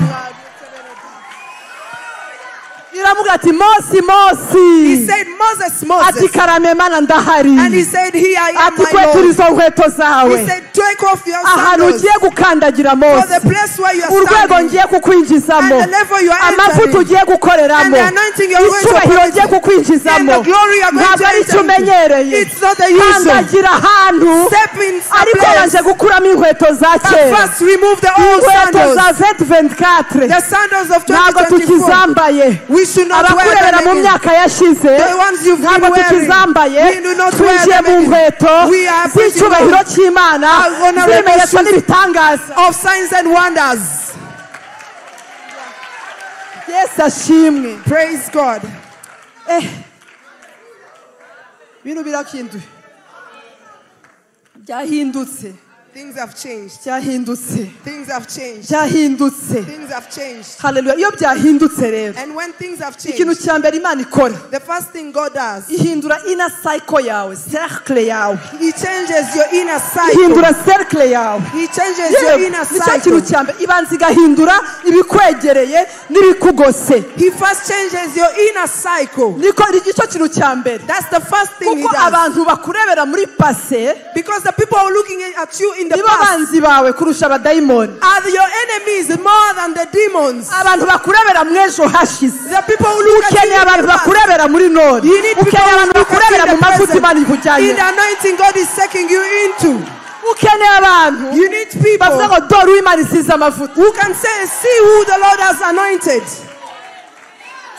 Iravuga ati Mose, Mose. He said, Moses, Moses. Ati karame mana ndahari. And he said, here I am, Ati my kwetura Lord. izo nkweto zawe. He said, take off your Ahantu sandals. ugiye gukandagira For Mose. the place where you are Urwego standing. ngiye kukwinjizamo. And the level you are Amavuta entering. ugiye gukoreramo. And the anointing you are going to Icyubahiro operate. ngiye kukwinjizamo. And the glory you are going Ntabwo to ari icyo enter into. umenyereye. It's not the usual. Kandagira ahantu. Step in a Ariko place. yabanje gukuramo inkweto za But kera. first remove the old Inkweto sandals. za 2024. The sandals of Ntabwo 2024. tukizambaye. We should not wear Abakurebera them mu again. myaka yashize The ones you've ntabwo been wearing. tukizambaye. We do not wear Twinjiye them mu again. nkweto We are putting z'icyubahiro on cy'Imana, our honorable z'ibimenyetso shoes n'ibitangaza. of signs and wonders. Yesu ashimwe. Praise God. Ibintu birahinduye. Byahindutse. Things have changed. Byahindutse. Things have changed. Byahindutse. Things have changed. Hallelujah. Iyo byahindutse rero, And when things have ikintu changed, cya mbere Imana ikora, the first thing God does, ihindura inner cycle yawe, cercle yawe. He changes your inner cycle. Ihindura cercle yawe. He changes your inner Nicyo kintu cycle. cya mbere. Ibanza igahindura ibikwegereye n'ibikugose. He first changes your inner cycle. Niko nicyo kintu cya mbere. That's the first thing He Kuko does. abantu bakurebera muri passé Because the people are looking at you in the nibo past banzi bawe kurusha abadayimoni. are your enemies more than the demons. Abantu bakurebera mu ejo hashize. The people who look at you Ukeneye in abantu the past. bakurebera muri none. You need people Ukeneye who abantu look at you bakurebera in mu the mavuta present. Imana ikujyanye. In the anointing God is taking you into. Ukeneye abantu You need people bavuga ngo dore uwo Imana isize amavuta. who can say, see who the Lord has anointed.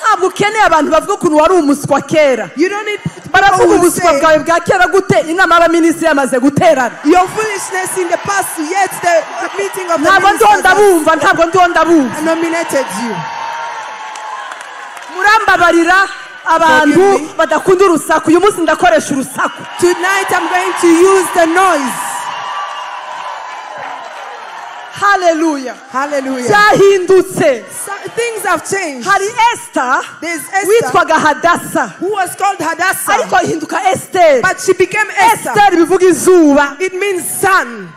Ntabwo ukeneye abantu bavuga ukuntu wari umuswa kera. You don't need people Baravuga who ubuswa say, bwawe bwa kera gute inama y'abaminisitiri yamaze guterana. your foolishness in the past, yet the meeting of the Ntabwo ndiho ministers has ndabumva, ntabwo ndiho ndabumva. nominated you. Murambabarira abantu Forgive me. badakunda urusaku. Uyu munsi ndakoresha urusaku. Tonight I'm going to use the noise. Hallelujah. Hallelujah. Byahindutse. So, things have changed. Hari Esther There's Esther witwaga Hadasa, who was called Hadassah, ariko ahinduka Esther. but she became Esther. Esther bivuga izuba. It means sun.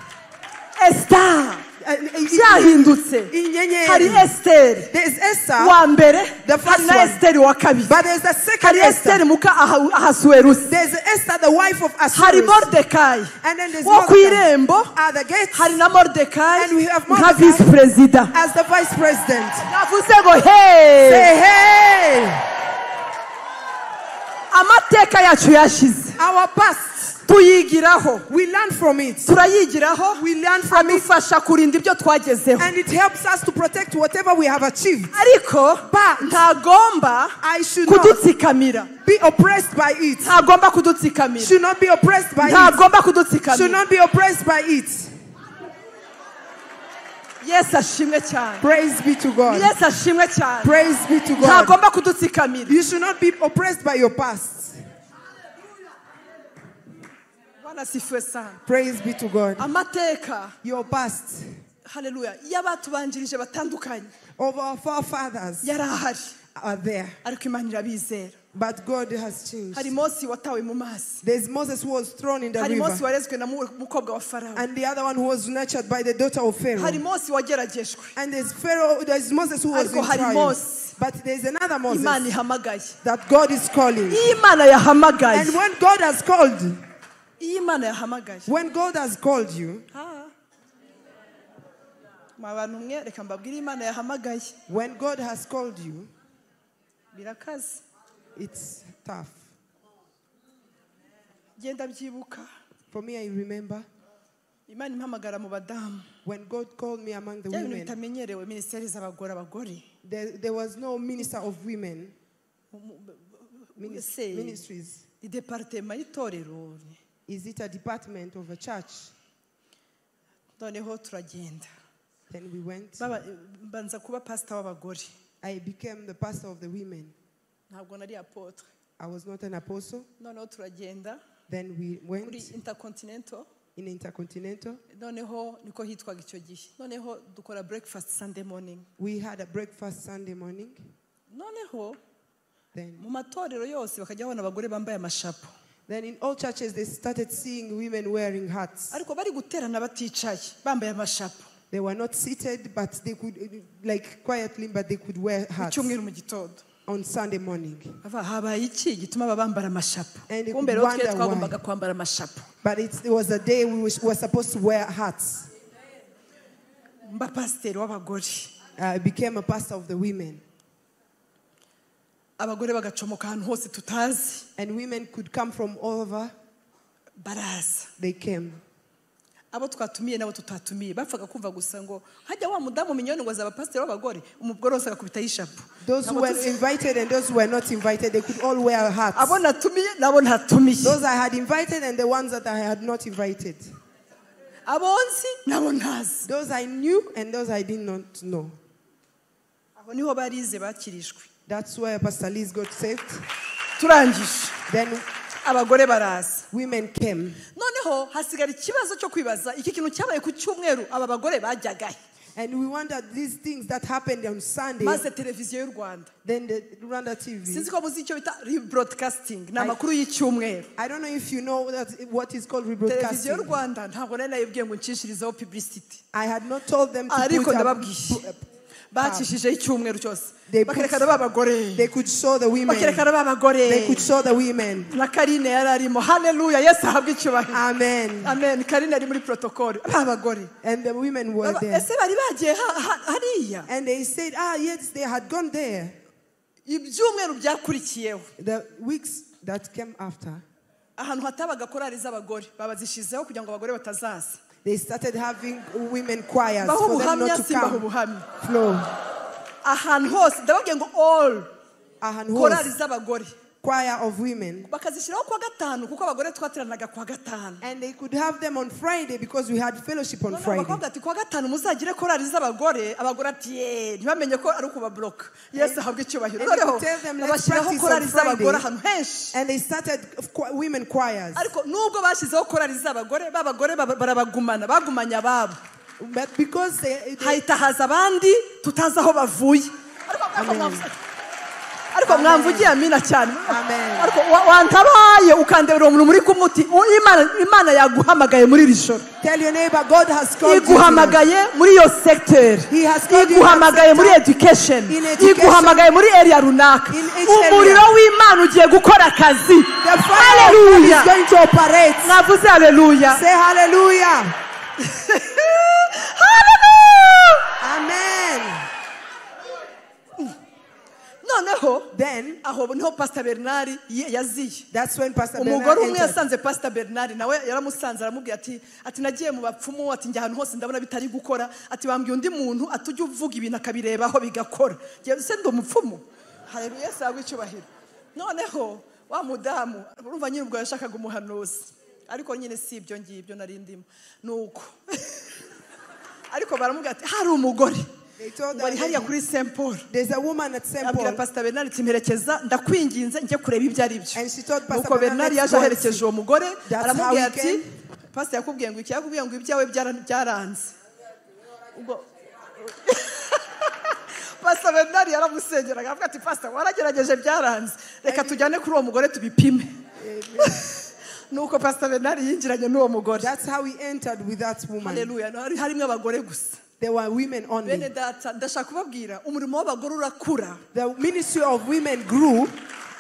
Esther. Byahindutse. Hari Esther. There's Esther. Wa mbere. The first hari na one. Esther wa kabiri. But there's the second Hari Esther. Esther muka Ahasuwerusi. There's Esther, the wife of Ahasuerus. Hari Mordecai. And then there's wo ku Mordecai. irembo. At the gates. Hari na Mordecai. And we have nka Mordecai vice president. As the vice president. Navuze ngo hey. Say hey. Amateka yacu yashize. Our past. Tuyigiraho. We learn from it. Turayigiraho. We learn from it. Adufasha kurinda ibyo twagezeho. And it helps us to protect whatever we have achieved. Ariko But ntagomba I should not kudutsikamira. be oppressed by it. Ntagomba kudutsikamira. Should not be oppressed by it. Ntagomba kudutsikamira. Should not be oppressed by it. Yesu ashimwe cyane. Praise be to God. Yesu ashimwe cyane. Praise be to God. Ntagomba kudutsikamira. You should not be oppressed by your past. Praise be to God. Amateka. Your past. Hallelujah. Y'abatubanjirije batandukanye. Of our forefathers. Yarahari. Are there. Ariko Imana irabizera. But God has changed. Hari Mose watawe mu mazi. There's Moses who was thrown in the Hari river. Mose warezwe na mukobwa wa Farao. And the other one who was nurtured by the daughter of Pharaoh. Hari Mose wageragejwe. And there's Pharaoh, there's Moses who was Ariko in hari trial. Mose. But there's another Moses Imana ihamagaye. that God is calling. Iyo Imana yahamagaye. And when God has called, Iyo Imana yahamagaye. when God has called you, Mwa bantu mwe reka mbabwire Imana yahamagaye. When God has called you, birakaze. It's tough. Genda byibuka. For me, I remember Imana impamagara mu badamu. when God called me among the Bya bintu women, bitamenyerewe ministeri z'abagore abagore. there was no minister of women. Ministries. Department y'itorero. Is it a department of a church? Noneho turagenda. Then we went. Mbanza kuba pastor w'abagore. I became the pastor of the women. Ntabwo nari apotre. I was not an apostle. Noneho turagenda. Then we went kuri Intercontinental. In Intercontinental. Noneho niko hitwaga icyo gihe. Noneho dukora breakfast Sunday morning. We had a breakfast Sunday morning. Noneho Then mu matorero yose bakajya babona abagore bambaye amashapo. Then in all churches they started seeing women wearing hats. Ariko bari guterana baticaye bambaye amashapo. They were not seated, but they could, like quietly, but they could wear hats. Icyumweru mu gitondo. On Sunday morning. Ava habaye iki gituma abambara amashapo? And they Kumbe could rero twe wonder why. twagombaga kwambara amashapo. But it was a day we were supposed to wear hats. Mba pasiteri w'abagore. I became a pastor of the women. Abagore bagacomoka ahantu hose tutazi. And women could come from all over. Baraza. They came. Abo twatumiye nabo tutatumiye bapfaga kumva gusa ngo hajya wa mudamu minyoni ngo azaba pasiteri w'abagore umugore wose agakubita y'ishapo. Those who were invited and those who were not invited, they could all wear hats. Abo natumiye nabo ntatumiye. Those I had invited and the ones that I had not invited. Abo nzi nabo ntazi. Those I knew and those I did not know. Aho niho barize bakirijwe. That's where Pastor Liz got saved. Turangije. Then abagore baraza. Women came. Noneho hasigara ikibazo cyo kwibaza iki kintu cyabaye ku cyumweru aba bagore bajyagahe. And we wondered these things that happened on Sunday. Maze televiziyo y'u Rwanda. Then the Rwanda TV. Sinzi ko muzi icyo bita rebroadcasting, ni amakuru y'icyumweru. I don't know if you know that what is called rebroadcasting. Televiziyo y'u Rwanda ntabwo nari nayibwiye ngo nshishirizeho publicity. I had not told them to Ariko put up ndababwiye. Bacishije icyumweru cyose. They Bakerekana b'abagore. They could show the women. Bakerekana b'abagore. They could show the women. Na Karine yari arimo. Hallelujah. Yesu ahabwe icyubahiro. Amen. Amen. Karine ari muri protocol. B'abagore. And the women were there. Ese bari bagiye hariya. And they said, yes, they had gone there. Ibyumweru byakurikiyeho. The weeks that came after. Ahantu hatabaga korali z'abagore babazishizeho kugira ngo abagore batazaza. They started having women choirs for them not to come. Flow. Ahantu hose ndababwiye ngo all Ahantu korali hose. z'abagore. Choir of women. Bakazishyiraho kuwa gatanu kuko abagore twateranaga kuwa gatanu. And they could have them on Friday because we had fellowship on Noneho Friday. bakobwa ati kuwa gatanu muzagire korali z'abagore, abagore ati ye ntibamenye ko ari ukubabloka. Yesu ahabwe icyubahiro. And they Noneho could tell them, let's babashyiraho practice on korali z'abagore Friday. ahantu henshi. And they started women choirs. Ariko nubwo bashyizeho korali z'abagore, b'abagore barabagumana, bagumanye ababo. But because they hahita haza abandi tutazi aho bavuye. Amen. Ariko mwamvugiye amina cyane. Ariko wantabaye ukandebera umuntu muri kumwe uti Imana yaguhamagaye muri iri joro. Tell your neighbor God has called you. Iguhamagaye muri iyo sector. Iguhamagaye muri education. Iguhamagaye muri area runaka. Umuriro w'Imana ugiye gukora akazi. Hallelujah. Is going to operate. Mwavuze hallelujah. Say hallelujah. Hallelujah. Amen. Noneho then aho niho Pastor Bernard yaziye. That's when Pastor Bernard. Umugore umwe yasanze Pastor Bernard nawe yaramusanze aramubwira ati nagiye mu bapfumu, ati njya ahantu hose ndabona bitari gukora, ati bambwiye undi muntu atujya uvuga ibintu akabirebaho bigakora. Se ndi umupfumu. Haleluya, sagwa icyubahiro. Noneho wa mudamu urumva nyine ubwo yashakaga umuhanuzi, ariko nyine si ibyo ngibyo nari ndimo nuko ariko baramubwira ati hari umugore bari hariya kuri Saint Paul. There's a woman at Saint Paul. Abwira Pastor Bernard ati mperekeza ndakwinginze njye kureba ibyo ari byo. And she told Pastor Nuko Bernard yaje aherekeje uwo mugore aramubwira ati Pastor yakubwiye ngo iki, yakubwiye ngo ibyawe byaranze. Ubwo Pastor Bernard yaramusengeraga avuga ati Pastor waragerageje byaranze, reka tujyane kuri uwo mugore tubipime. Nuko Pastor Bernard yinjiranye n'uwo mugore. That's how he entered with that woman. Hallelujah. Harimo abagore gusa. There were women only. Bene data ndashaka kubabwira umurimo w'abagore urakura. The ministry of women grew.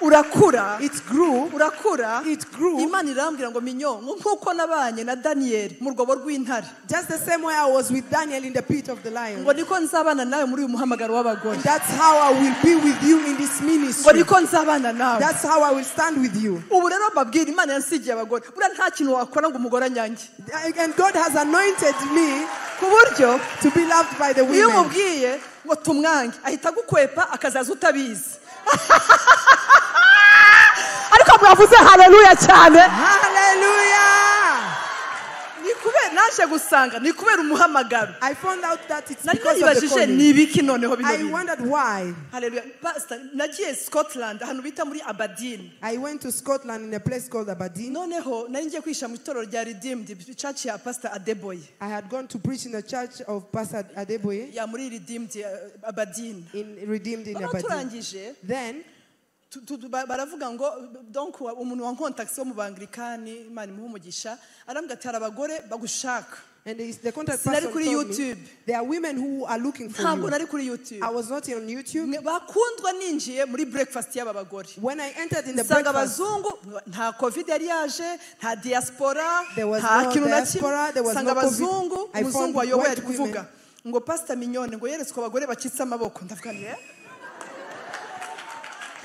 Urakura. It grew. Urakura. It grew. Imana irambwira ngo Minyo nkuko nabanye na Daniel mu rwobo rw'intare. Just the same way I was with Daniel in the pit of the lion. Ngo niko nzabana nawe muri uyu muhamagaro w'abagore. That's how I will be with you in this ministry. Ngo niko nzabana nawe. That's how I will stand with you. Ubu rero mbabwira Imana yansigiye abagore. Buriya nta kintu wakora ngo umugore anyange. And God has anointed me ku buryo to be loved by the women. Iyo umubwiye ngo tumwange ahita agukwepa akazaza utabizi. Ariko mwavuze haleluya cyane. Hallelujah. Ni kubera naje gusanga ni kubera umuhamagaro. I found out that it's because of the calling. Ni ibiki noneho bino I wondered why. Hallelujah. Pastor nagiye Scotland ahantu bita muri Aberdeen. I went to Scotland in a place called Aberdeen. Noneho nari ngiye kwisha mu itorero rya Redeemed Church ya Pastor Adeboye. I had gone to preach in the church of Pastor Adeboye. Ya muri Redeemed Aberdeen. In Redeemed in Aberdeen. Turangije. Then baravuga ngo donc umuntu wa contact wo mu Banglikani Imana imuhe umugisha arambwira ati hari abagore bagushaka. And the contact person kuri told YouTube. Me, there are women who are looking for Ntabwo you. nari kuri YouTube. I was not on YouTube. Bakundwa ninjiye muri breakfast y'aba bagore. When I entered in the nsanga breakfast, abazungu nta COVID yari yaje, nta diaspora, There was nta no kintu na diaspora, kimwe. there was Nsanga no COVID. abazungu, I found umuzungu wayoboye ari white women. kuvuga ngo Pastor Mignone ngo yeretswe abagore bakitse amaboko. Ndavuga nti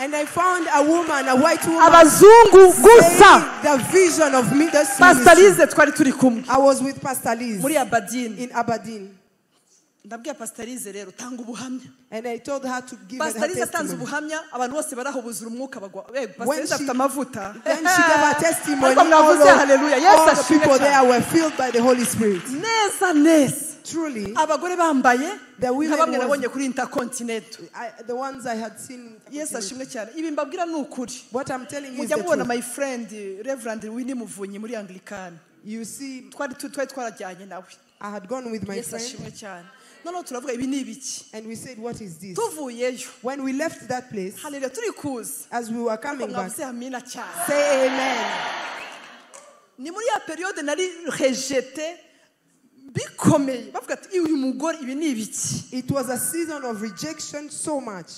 And I found a woman, a white woman, abazungu gusa. The vision of me. This Pastor Liz twari turi kumwe. I was with Pastor Liz muri Aberdeen. In Aberdeen. Ndabwiye Pastor Liz rero tanga ubuhamya. And I told her to give her Pastor Liz atanze testimony. ubuhamya abantu bose barahubuzura umwuka bagwa. Pastor Liz afite amavuta. When she gave her testimony, all all the people there were filled by the Holy Spirit. Neza neza. Truly, abagore bambaye the women nka bamwe nabonye kuri Intercontinental. The ones I had seen. Yes, ashimwe cyane. Ibi mbabwira ni ukuri. What I'm telling you is Mujya the mubona truth. my friend Reverend Winnie Muvunyi muri Anglican. You see, twari twarajyanye nawe. I had gone with my Yes, friend. ashimwe cyane. Noneho turavuga ibi ni ibiki. And we said, what is this? Tuvuyeyo. When we left that place, Hallelujah, turi kuza. As we were coming back, Mwavuze amina cyane. Say amen. Ni muri ya periode nari rejete bikomeye. Bavuga ati uyu mugore ibi ni ibiki. It was a season of rejection so much.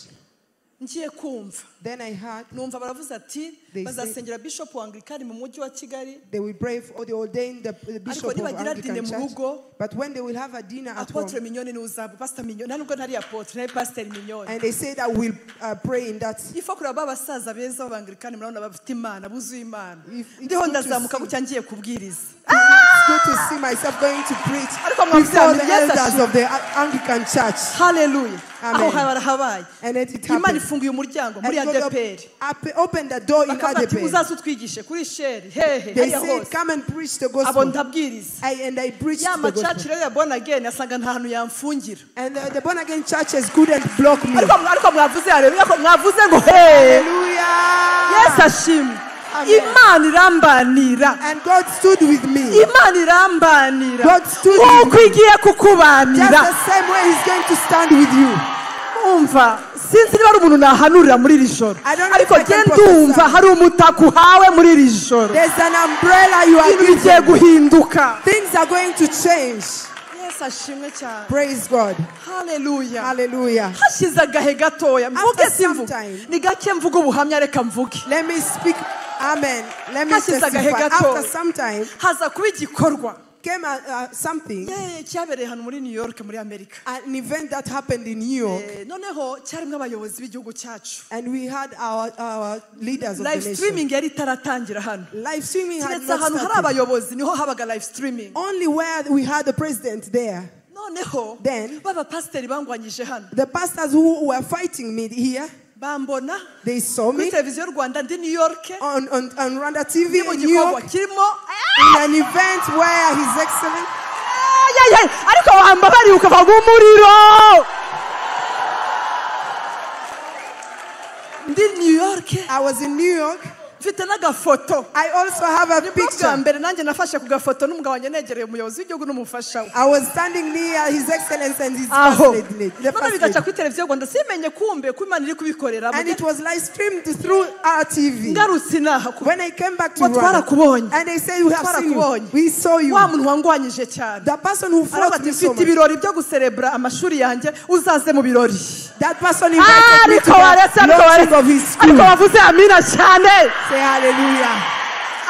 Ngiye kumva. Then I heard. Numva baravuze ati bazasengera Bishop wa Anglican mu mujyi wa Kigali. They will pray for they ordain the bishop of Anglican Church. But when they will have a dinner at home. Apotre Mignone ni uzaba Pastor Mignone nubwo ntari apotre nari Pastor Mignone. And they said I will pray in that. Ifo kuraba abasaza beza b'Anglican murabona bafite Imana buzuye Imana. Ndiho ndazamuka gucya ngiye kubwiriza. It's good to see myself going to preach before the elders of the Anglican Church. Hallelujah. Amen. Aho harabaye. And it Imana happened. ifunguye umuryango muri And God ADEPR. Opened the door in ADEPR. Uzaze utwigishe kuri sheri hehe They hariya said, hose. come and preach the gospel. Abo ndabwiriza. And I preached Ya the gospel. macaci rero ya born again asanga nta hantu yamfungira. And the born again churches couldn't block me. Ariko mwavuze haleluya, mwavuze ngo hey. Hallelujah. Yes, ashimwe. Amen. Imana irambanira. And God stood with me. Imana irambanira. God stood with me. Nkuko igiye kukubanira. Just the same way he's going to stand with you. Umva, sinzi niba ari umuntu nahanurira muri iri joro, ariko ndumva hari umutaka uhawe muri iri joro. There's an umbrella you are given. Bigiye guhinduka. Things are going to change. Yesu ashimwe cyane. Praise God. Hallelujah. Hallelujah. Hashize agahe gatoya, mvuge simvuge, ni gake mvuge ubuhamya, reka mvuge. Let me speak. Amen. Let me testify. After some time, haza kuba igikorwa. Came something. Cyabereye hano muri New York muri America. An event that happened in New York. Noneho cyarimo abayobozi b'igihugu cyacu. And we had our leaders of the nation. Live streaming yari itaratangira hano. Live streaming had not started. Hari abayobozi niho habaga live streaming. Only where we had the president there. Noneho then baba pasiteri bangwanyije hano. The pastors who were fighting me here. Bambona. They saw me kuri televiziyo Rwanda ndi New York on Rwanda TV in New York in an event where His Excellency ariko wambabari ukava umuriro ndi New York. I was in New York. Mfite n'agafoto. I also have a picture. Mbere nanjye nafashe ku gafoto n'umugabo wanjye negereye umuyobozi w'igihugu n'umufasha we. I was standing near His Excellency and his first lady. None bigaca kuri televiziyo Rwanda simenye kumbe ko Imana iri kubikorera. And it was live streamed through RTV. Ngarutse inaha. When I came back to Rwanda, and they say we have seen you. We saw you. Wa muntu wangwanyije cyane. The person who fought me so much. Mfite ibirori byo guserebra amashuri yanjye uzaze mu birori. That person invited me to the launching of his school. Ariko wavuze amina cyane. Say hallelujah.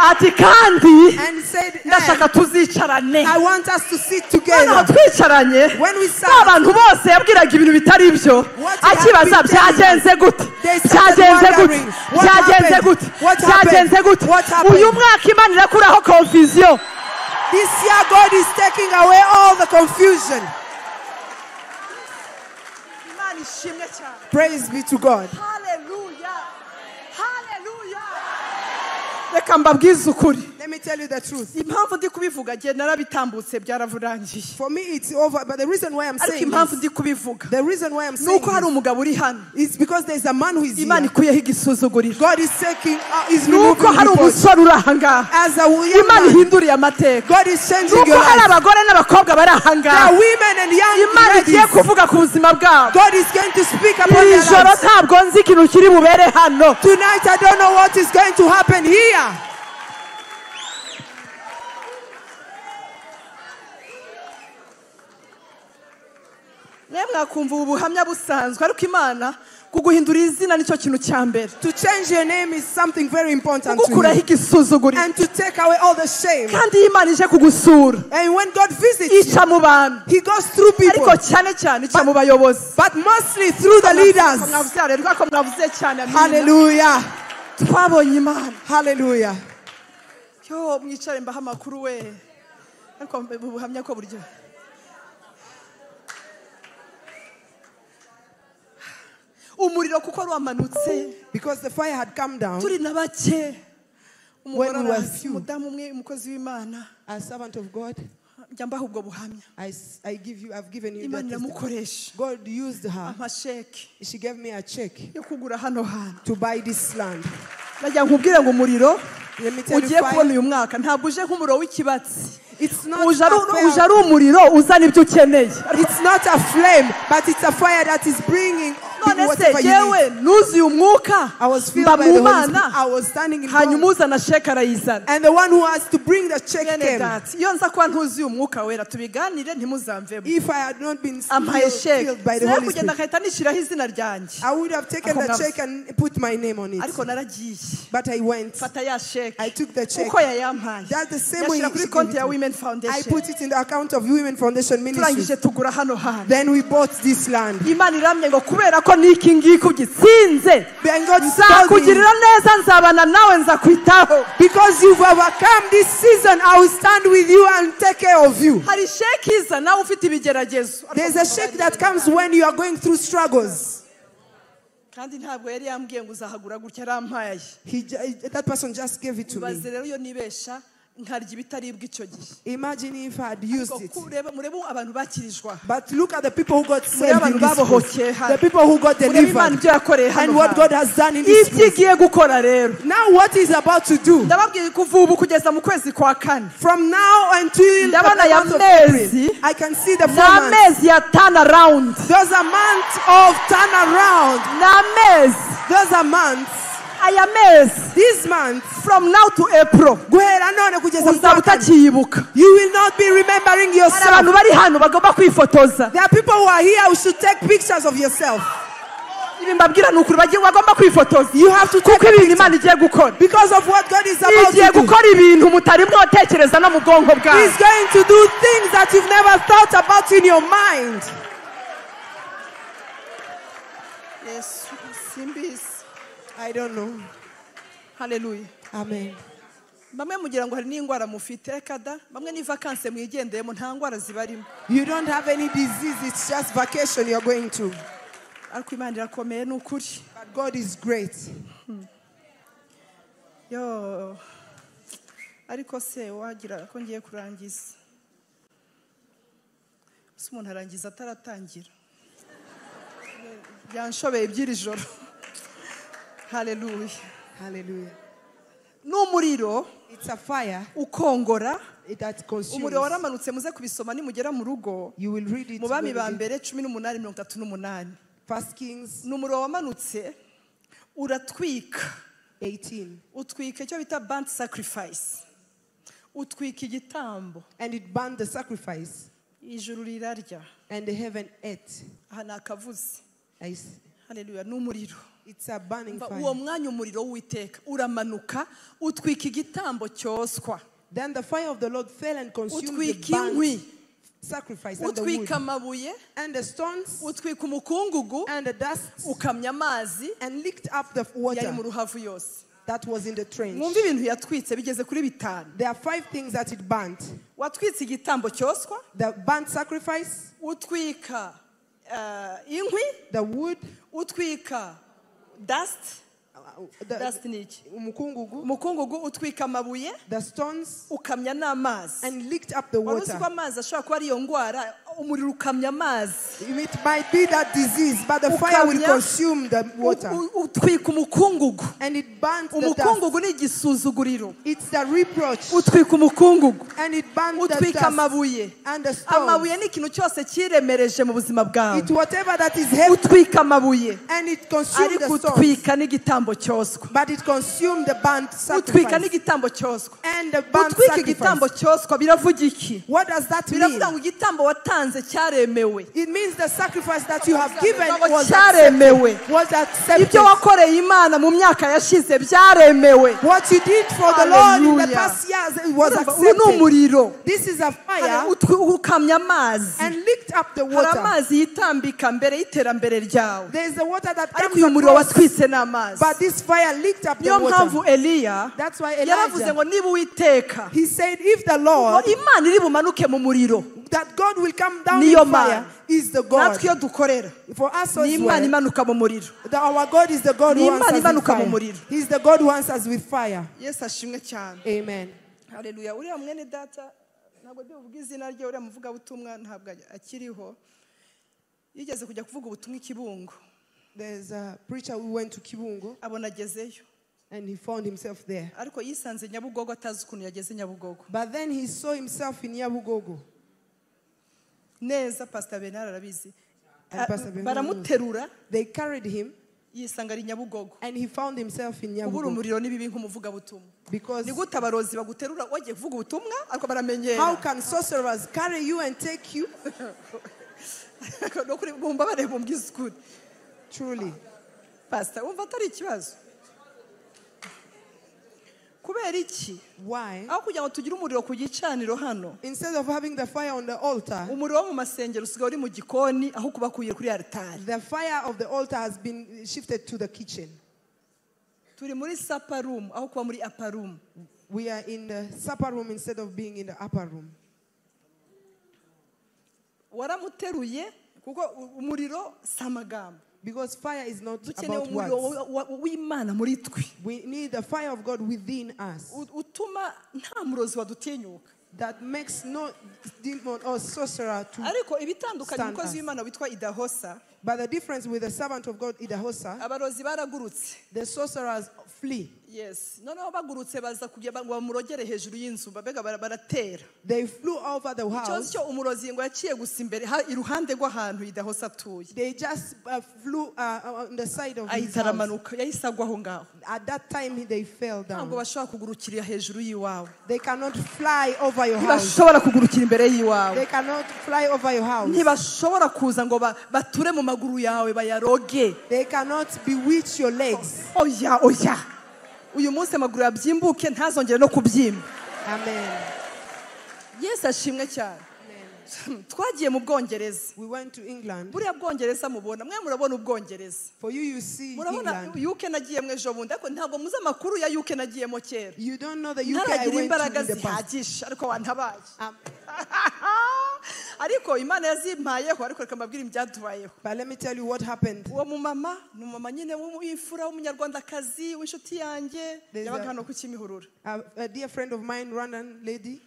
Ati kandi and said, ndashaka tuzicarane. I want us to sit together. Twicaranye. When we sat, abantu bose yabwiraga ibintu bitari byo. Akibaza byagenze gute? Byagenze gute? Byagenze gute? Byagenze gute? Uyu mwaka Imana irakuraho confusion. This year God is taking away all the confusion. Imana ishimwe cyane. Praise be to God. Hallelujah. Hallelujah. Reka mbabwize ukuri. Let me tell you the truth. Impamvu ndi kubivuga gihe narabitambutse byaravurangiye. For me it's over, but the reason why I'm saying impamvu ndi kubivuga. The reason why I'm saying nuko hari umugabo uri hano. It's because there's a man who is here. Imana ikuyeho igisuzuguriro. God is taking is removing. Nuko hari umusore uri aha ngaha. As a young Imana man, ihinduriye amateka. God is changing Nuko your hari life. abagore n'abakobwa bari aha ngaha. There are women and young Imana igiye ladies. kuvuga ku buzima bwabo. God is going to speak upon their Iri joro lives. ntabwo nzi ikintu kiri bubere hano. Tonight I don't know what is going to happen here. Mwakumva ubuhamya busanzwe ariko Imana kuguhindura izina nicyo kintu cya mbere. To change your name is something very important to Kugukuraho you. igisuzuguriro. And to take away all the shame. Kandi iyo Imana ije kugusura, And when God visits you, ica mu bantu. He goes through people. Ariko cyane cyane ica mu bayobozi. But mostly through the leaders. Mwavuze cyane. Hallelujah. Twabonye Imana. Hallelujah. Yo mwicare mbaha amakuru we. Ariko ubuhamya ko buryo. Umuriro kuko wamanutse. Because the fire had come down. Turi na bake. When we were few. Umudamu umwe umukozi w'Imana. A servant of God. Njya mbaha ubwo buhamya. I give you, I've given you Imana that testimony. iramukoresha. God used her. Amasheke. She gave me a check. Yo kugura hano hantu. To buy this land. Najya nkubwire ngo umuriro Let me tell you, ugiye kubona fire, uyu mwaka ntabwo uje nk'umuriro w'ikibatsi. It's not Uje a ari umuriro uzana ibyo ukeneye. It's not a flame, but it's a fire that is bringing None se jewe nuzuye umwuka I was filled mba by mu the Holy Spirit. Mana I was standing in hanyuma God. uzana sheke arayizana. And the one who has to bring the check Bene came. data, iyo nza kuba ntuzuye umwuka wera tubiganire ntimuzamvemo. If I had not been Ampaye sheke filled by the sinari Holy kugenda Spirit, nkahita nishyiraho izina ryanjye. I would have taken the check and put my name on it. Ariko naragiye. But I went. Fata ya sheke. I took the check. Uko yayampaye. That's the same way Yashyira she kuri gave konti it ya to me. Women I Foundation. put it in the account of Women Foundation Ministry. Turangije tugura hano hantu. Then we bought this land. Imana iramye ngo kubera ko niki ngiki ugitsinze And God told me, nzakugirira neza nzabana nawe nzakwitaho. because you've overcome this season, I will stand with you and take care of you. Hari sheke iza nawe ufite ibigeragezo. There's a shake that comes when you are going through struggles. Kandi ntabwo yari yambwiye ngo uzahagura gutya arampaye. That person just gave it to me. Ibaze rero iyo nibesha nkarya ibitaribwa icyo gihe. Imagine if I had used it. But look at the people who got saved in this place. The people who got delivered. And what God has done in this place. Now what he's about to do. From now until the month of April, I can see the 4 months. Those are months of turnaround. Those are months. These months, from now to April, you will not be remembering yourself. There are people who are here who should take pictures of yourself. You have to take a picture because of what God is about to do. He's going to do things that you've never thought about in your mind. Yes, I don't know. Hallelujah. Amen. You don't have any disease, it's just vacation you're going to. But God is great. Yo. Ariko se wagira ko ngiye kurangiza. Umuntu arangiza ataratangira. Byanshobeye by'iri joro. Hallelujah. Hallelujah. N'umuriro, it's a fire. Ukongora. That consumes. Umuriro waramanutse muze kubisoma nimugera mu rugo. You will read it. Mu bami ba mbere 18:38. First Kings. N'umuriro wamanutse uratwika. 18. Utwika icyo bita burnt sacrifice. Utwika igitambo. And it burned the sacrifice. Ijuru rirarya. And the heaven ate. Aha nakavuze. Hallelujah. N'umuriro. It's a burning fire. Uwo mwanya umuriro w'Uwiteka uramanuka utwika igitambo cyoswa. Then the fire of the Lord fell and consumed the burnt sacrifice and the wood, amabuye, and the stones, utwika umukungugu, and the dust, ukamya amazi, and licked up the water yari mu ruhavu yose. That was in the trench. Mwumve ibintu yatwitse bigeze kuri bitanu. There are 5 things that it burnt. Watwitse igitambo cyoswa, the burnt sacrifice, utwika inkwi, the wood, utwika dust, dust ni iki? Umukungugu. Umukungugu, utwika amabuye, the stones, ukamya n'amazi, and licked up the water. Waruzi ko amazi ashobora kuba ari iyo ndwara, umuriro ukamya amazi. It might be that disease, but the fire will consume the water. Utwika umukungugu. And it burnt the dust. Umukungugu ni igisuzuguriro. It's the reproach. Utwika umukungugu. And it burnt the dust. Utwika amabuye. And the stones. Amabuye ni ikintu cyose kiremereje mu buzima bwawe. It's whatever that is heavy. Utwika amabuye. And it consumed the stones. Ariko utwika n'igitambo cyoswa. But it consumed the burnt sacrifice. Utwika n'igitambo cyoswa. And the burnt utwika sacrifice. Igitambo cyoswa biravuga iki? What does that mean? Biravuga ngo igitambo watanze cyaremewe. It means the sacrifice that you have given was accepted. Was accepted. Ibyo wakoreye Imana mu myaka yashize byaremewe. What you did for the Lord in the past years, it was accepted. Umuriro. This is a fire. Ukamya amazi. And licked up the water. Hari amazi yitambika mbere y'iterambere ryawe. There is the water that ariko comes uyu muriro across. watwitse n'amazi. But this fire licked up the Niyo water. mpamvu Eliya That's why Elijah, yaravuze ngo niba Uwiteka, he said, if the Lord, Imana iri bumanuke mu muriro, that God will come down niyo in fire, is the God. Natwe iyo dukorera, For us ni as Imana well, imanuka mu muriro. that our God is the God who Ni Imana answers with imanuka mu fire. muriro. He's the God who answers with fire. Yesu ashimwe cyane. Amen. Hallelujah. Uriya mwene data ntabwo ndibuvuge izina rye, uriya muvugabutumwa ntabwo akiriho. Yigeze kujya kuvuga ubutumwa i Kibungo. There's a preacher who went to Kibungo. Abona agezeyo. And he found himself there. Ariko yisanze Nyabugogo atazi ukuntu yageze Nyabugogo. But then he saw himself in Nyabugogo. Neza Pastor Bernard arabizi. And Pastor Bernard Baramuterura. They carried him. Yisanga ari Nyabugogo. And he found himself in Nyabugogo. Ubura umuriro nibibi nk'umuvugabutumwa. Because ni gute abarozi baguterura wagiye kuvuga ubutumwa ariko baramenyera. How can sorcerers carry you and take you? No kuri bumva bareba umbwiza ukuri. Truly. Pastor, wumva atari ikibazo. Kubera iki? Why? Aho kugira ngo tugire umuriro ku gicaniro hano. Instead of having the fire on the altar, umuriro wo mu masengero usigaye uri mu gikoni aho kuba kuye kuri altari. The fire of the altar has been shifted to the kitchen. Turi muri supper room aho kuba muri upper room. We are in the supper room instead of being in the upper room. Waramuteruye kuko umuriro si amagambo. Because fire is not Dukeneye about umuriro words. W'Imana muri twe. We need the fire of God within us. Utuma nta murozi wadutinyuka. That makes no demon or sorcerer to Ariko ibitandukanye stand umukozi us. w'Imana witwa Idahosa. But the difference with the servant of God, Idahosa, abarozi baragurutse. The sorcerers flee. Yes. Noneho bagurutse baza kugira ngo bamurogere hejuru y'inzu, babega baratera. They flew over the Ikibazo house. cyo umurozi ngo yaciye gusa imbere iruhande rw'ahantu Idahosa atuye. They just flew on the side of his Ahita house. aramanuka, yahise agwa aho ngaho. At that time they fell down. Ntabwo bashobora kugurukira hejuru y'iwawe. They cannot fly over your house. Ntibashobora kugurukira imbere y'iwawe. They cannot fly over your house. Ntibashobora kuza ngo bature mu maguru yawe bayaroge. They cannot bewitch your legs. Oya, oya. Uyu munsi amaguru yabyimbuke ntazongere no kubyimba. Amen. Yesu ashimwe cyane. Amen. Twagiye mu Bwongereza. We went to England. Buriya Bwongereza mubona, mwe murabona Ubwongereza. For you, you see Murabona England. UK nagiyemo ejo bundi, ariko ntabwo muzi amakuru ya UK nagiyemo kera. You don't know the UK I Ntaragira went to imbaraga in the past. zihagije, ariko wantabaye. Ariko Imana yazimpayeho, ariko reka mbabwire ibyatubayeho. But let me tell you what happened. Uwo mumama ni umumama nyine w'imfura w'umunyarwandakazi w'inshuti yanjye, There's yabaga hano ku Kimihurura. A dear friend of mine, Rwandan lady.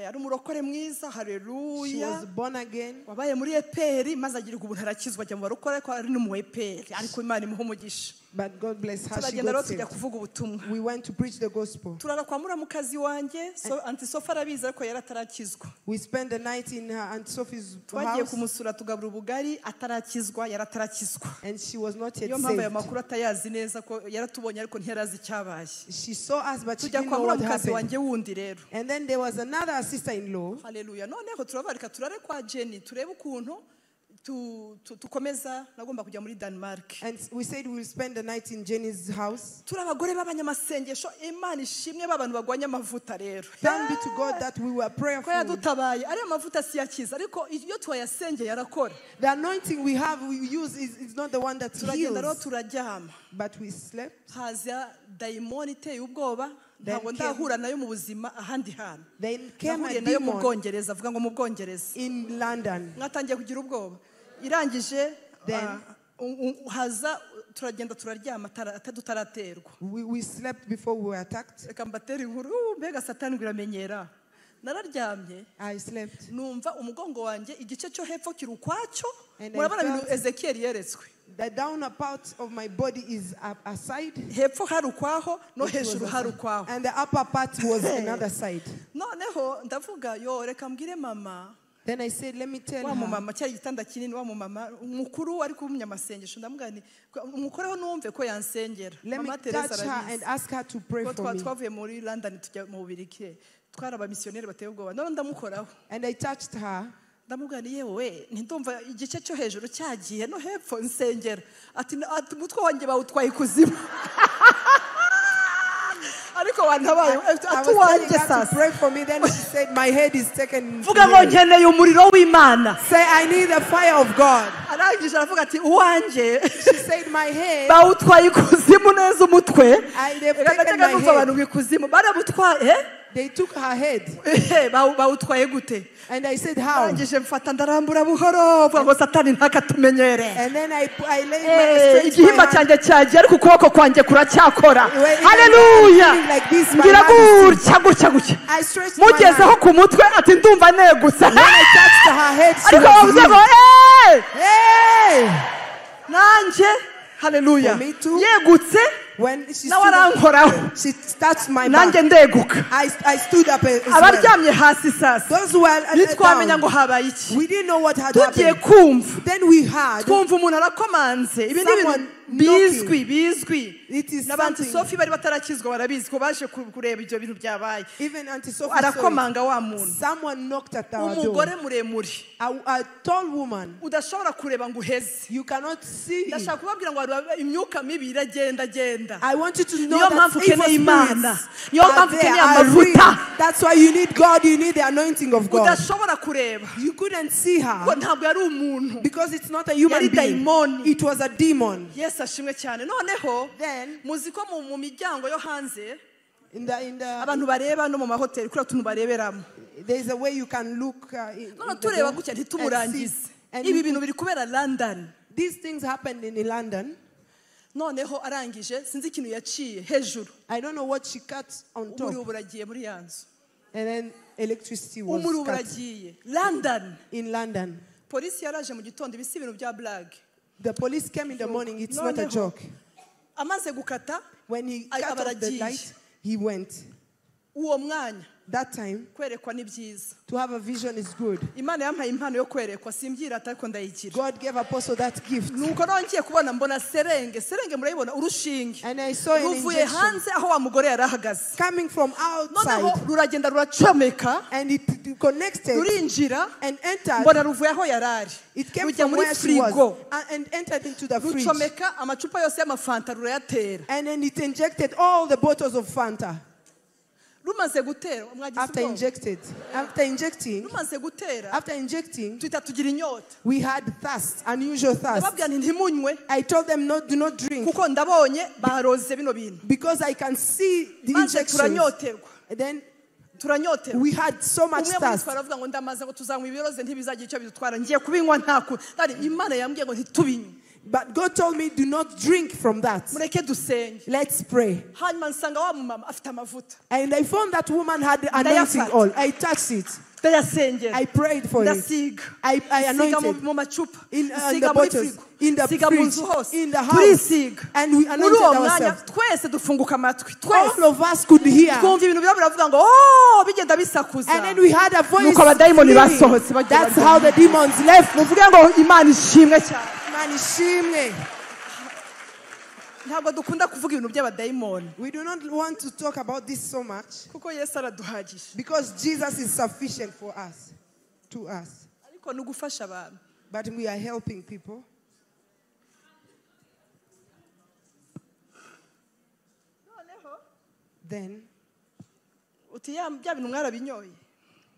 Ari umurokore mwiza, haleluya. She was born again. Wabaye muri EPR maze agirirwa ubuntu arakizwa ajya mu barokore, ariko ari no mu EPR, ariko Imana imuha umugisha. But God bless her, she Turagenda got rero tujya saved. kuvuga ubutumwa. We went to preach the gospel. Turara kwa muramukazi wanjye, so Auntie Sophie arabizi ariko yari atarakizwa. We spent the night in her Aunt Sophie's Twagiye house. kumusura tugabura ubugari atarakizwa, yari atarakizwa. And she was not yet Niyo mpamvu ayo saved. makuru atayazi neza ko yaratubonye ariko ntiyarazi icyabaye. She saw us but she Tujya didn't kwa know what muramukazi happened. wanjye wundi rero. And then there was another sister-in-law. Haleluya. Noneho turabarika turare kwa Jenny turebe ukuntu tukomeza nagomba kujya muri Denmark. And we said we will spend the night in Jenny's house. Turi abagore b'abanyamasengesho, Imana ishimwe b'abantu bagwanya amavuta rero. Thank be to God that we were prayerful. Ko yadutabaye, ariya mavuta si yakiza, ariko iyo twayasengeye arakora. The anointing we have, we use is not the one that Turagenda rero heals. turaryama. But we slept. Haza dayimoni iteye ubwoba. Then Ntabwo ndahura nayo mu buzima ahandi hantu. Then came a Nahuriye nayo mu demon Bwongereza, avuga ngo mu Bwongereza. in London. Mwatangiye kugira ubwoba. Irangije, Then haza turagenda turaryama tutaraterwa. We slept before we were attacked. Reka mbatere inkuru, mbega Satani ngo iramenyera. Nararyamye. I slept. Numva umugongo wanjye igice cyo hepfo kiri ukwacyo. And I Murabona ibintu felt Ezekiel yeretswe. The down part of my body is up aside. Hepfo hari ukwaho, no It was hejuru hari aside. ukwaho. And the upper part was another side. Noneho ndavuga yo reka mbwire mama. Then I said, let me tell Wa her. mumama cyari igitanda kinini, wa mumama mukuru ari kumunyamasengesho, ndamubwira nti umukoreho numve ko yansengera. Let me Mama Teresa touch her arabizi. and ask her to pray Ko for me. twavuye muri London tujya mu Bubiligi, twari abamisiyoneri bateye ubwoba. None ndamukoraho. And I touched her. Ndamubwira nti yewe ntindumva igice cyo hejuru cyagiye no hepfo nsengera. Ati, ati umutwe wanjye bawutwaye ikuzimu. Ariko wantabaye, I was ati uwanjye telling her to sasa. pray for me. Then she said, my head is taken. Vuga ngo nkeneye umuriro w'Imana. Say, I need the fire of God. Arangije aravuga ati uwanjye. She said, my head. Bawutwaye ikuzimu neza umutwe. I, they've Reka taken najyaga my numva head. abantu ngo ikuzimu. Baramutwaye, eh? They took her head. Bawutwaye gute? And I said, how? Arangije mfata ndarambura buhoro, mvuga ngo Satani ntakatumenyere. And then I laid my stretched my Igihimba hand. cyanjye cyagiye ariko ukuboko kwanjye kuracyakora. When I'm Haleluya. feeling like this, my Ngira hand is gutya, gutya, gutya. I stretched my Mugezeho hand. ku mutwe ati ndumva negutse. When I touched her head, she Ariko was bavuze ngo, healed. Hey! Hey! Nanjye, haleluya. For me too. Yegutse, When she nawe stood up, arankoraho. she touched my back. Nanjye ndeguka. I stood up as well. Abaryamye hasi sasa. Those who were Ntitwamenya down, ngo habaye iki. we didn't know what had Tugiye happened. kumva. Then we heard Twumva umuntu arakomanze. Ibi ni ibintu someone bizwi, knocking. bizwi. It is N'abantu something. Sophie bari batarakizwa barabizi ko baje kureba ibyo bintu byabaye. Even Auntie Sophie saw it. Arakomanga wa muntu. Someone knocked at our door. Umugore muremure. A tall woman. Udashobora kureba ngo uheze. You cannot see. Ndashaka kubabwira ngo abantu imyuka mibi iragenda genda. I want you to know Niyo that mpamvu evil ukeneye Imana. spirits Niyo are mpamvu there, ukeneye are real. amavuta. That's why you need God. You need the anointing of God. Udashobora kureba. You couldn't see her. Ko ntabwo yari umuntu. Because it's not a human Yari being. daimoni. It was a demon. Yesu ashimwe cyane. Noneho Then, muzi ko mu miryango yo hanze in the abantu bareba no mu mahoteli kuri utuntu bareberamo. there is a way you can look in None the tureba door gutya and ntitumurangize. see. And Ibi bintu biri kubera London. These things happened in London. Noneho arangije sinzi ikintu yaciye hejuru. I don't know what she cut on top. Umuriro uragiye muri ya nzu. And then electricity was Umuriro cut. uragiye. London. In London. Polisi yaraje mu gitondo ibi si ibintu bya blague. The police came in the morning. It's not a joke. Amaze gukata, when he cut off the light, he went. Uwo mwanya. That time, kwerekwa ni byiza. To have a vision is good. Imana yampaye impano yo kwerekwa simbyirata ariko ndayigira. God gave apostle that gift. Nuko nongeye kubona mbona serenge, serenge murayibona urushinge. And I saw an Ruvuye injection hanze aho wa mugore yarahagaze. Coming from outside. Noneho ruragenda ruracomeka. And it connected. Rurinjira. And entered. Mbona ruvuye aho yarari. It came Rujya from muri where she was frigo. and entered into the fridge. Rucomeka amacupa yose y'amafanta rurayatera. And then it injected all the bottles of Fanta. Rumaze gutera, mwagize After ubwoba. injected, after injecting, Rumaze gutera, after injecting, tuhita tugira inyota. We had thirst, unusual thirst. Ndababwira nti ntimunywe. I told them not, do not drink. Kuko ndabonye baroze bino bintu. Because I can see the Maze injections. turanyoterwa. And then Turanyoterwa. we had so much Umwe muri thirst. twe aravuga ngo ndamaze ngo tuzanywa ibiroze ntibizagira icyo bidutwara. Ngiye kubinywa nta ku-. Dari Imana yambwiye ngo ntitubinywe. But God told me, do not drink from that. Mureke dusenge. Let's pray. Hanyuma nsanga wa mumama afite amavuta. And I found that woman had anointing Ndayafata. oil. I touched it. Ndayasengera. I prayed for it. Ndasiga. I Nsiga anointed. mu macupa. In Nsiga the muri bottles, frigo. in the Nsiga mu fridge, nzu hose. in the house. Turisiga. And we Muri anointed uwo mwanya ourselves. twese dufunguka amatwi. Twese. All of us could hear. Twumva ibintu birimo biravuga ngo, oh, bigenda bisakuza. And then we had a voice Nuko abadayimoni screaming. basohotse bagira That's bati, how the demons left. Muvuge ngo Imana ishimwe cyane. Imana ishimwe. Ntabwo dukunda kuvuga ibintu by'abadayimoni. We do not want to talk about this so much. Kuko Yesu araduhagije. Because Jesus is sufficient for us, to us. Ariko ni ugufasha abantu. But we are helping people. Noneho, Then, uti ya bya bintu mwarabinyoye.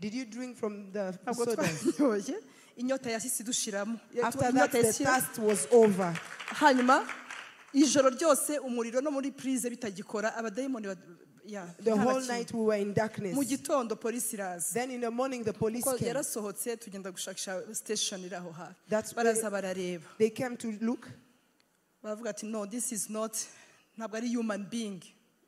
Did you drink from the Ntabwo soda? twabinyoye. Inyota yahise idushiramo. After Inyota that, the yahise thirst was over. Hanyuma ijoro ryose umuriro no muri prise bitagikora abadayimoni ya, The whole nta night we were in darkness. Mu gitondo polisi iraza. Then in the morning the police Kuko came. yarasohotse tugenda gushakisha station iri aho hafi. That's where Baraza barareba. They came to look. Baravuga ati no, this is not, ntabwo ari human being.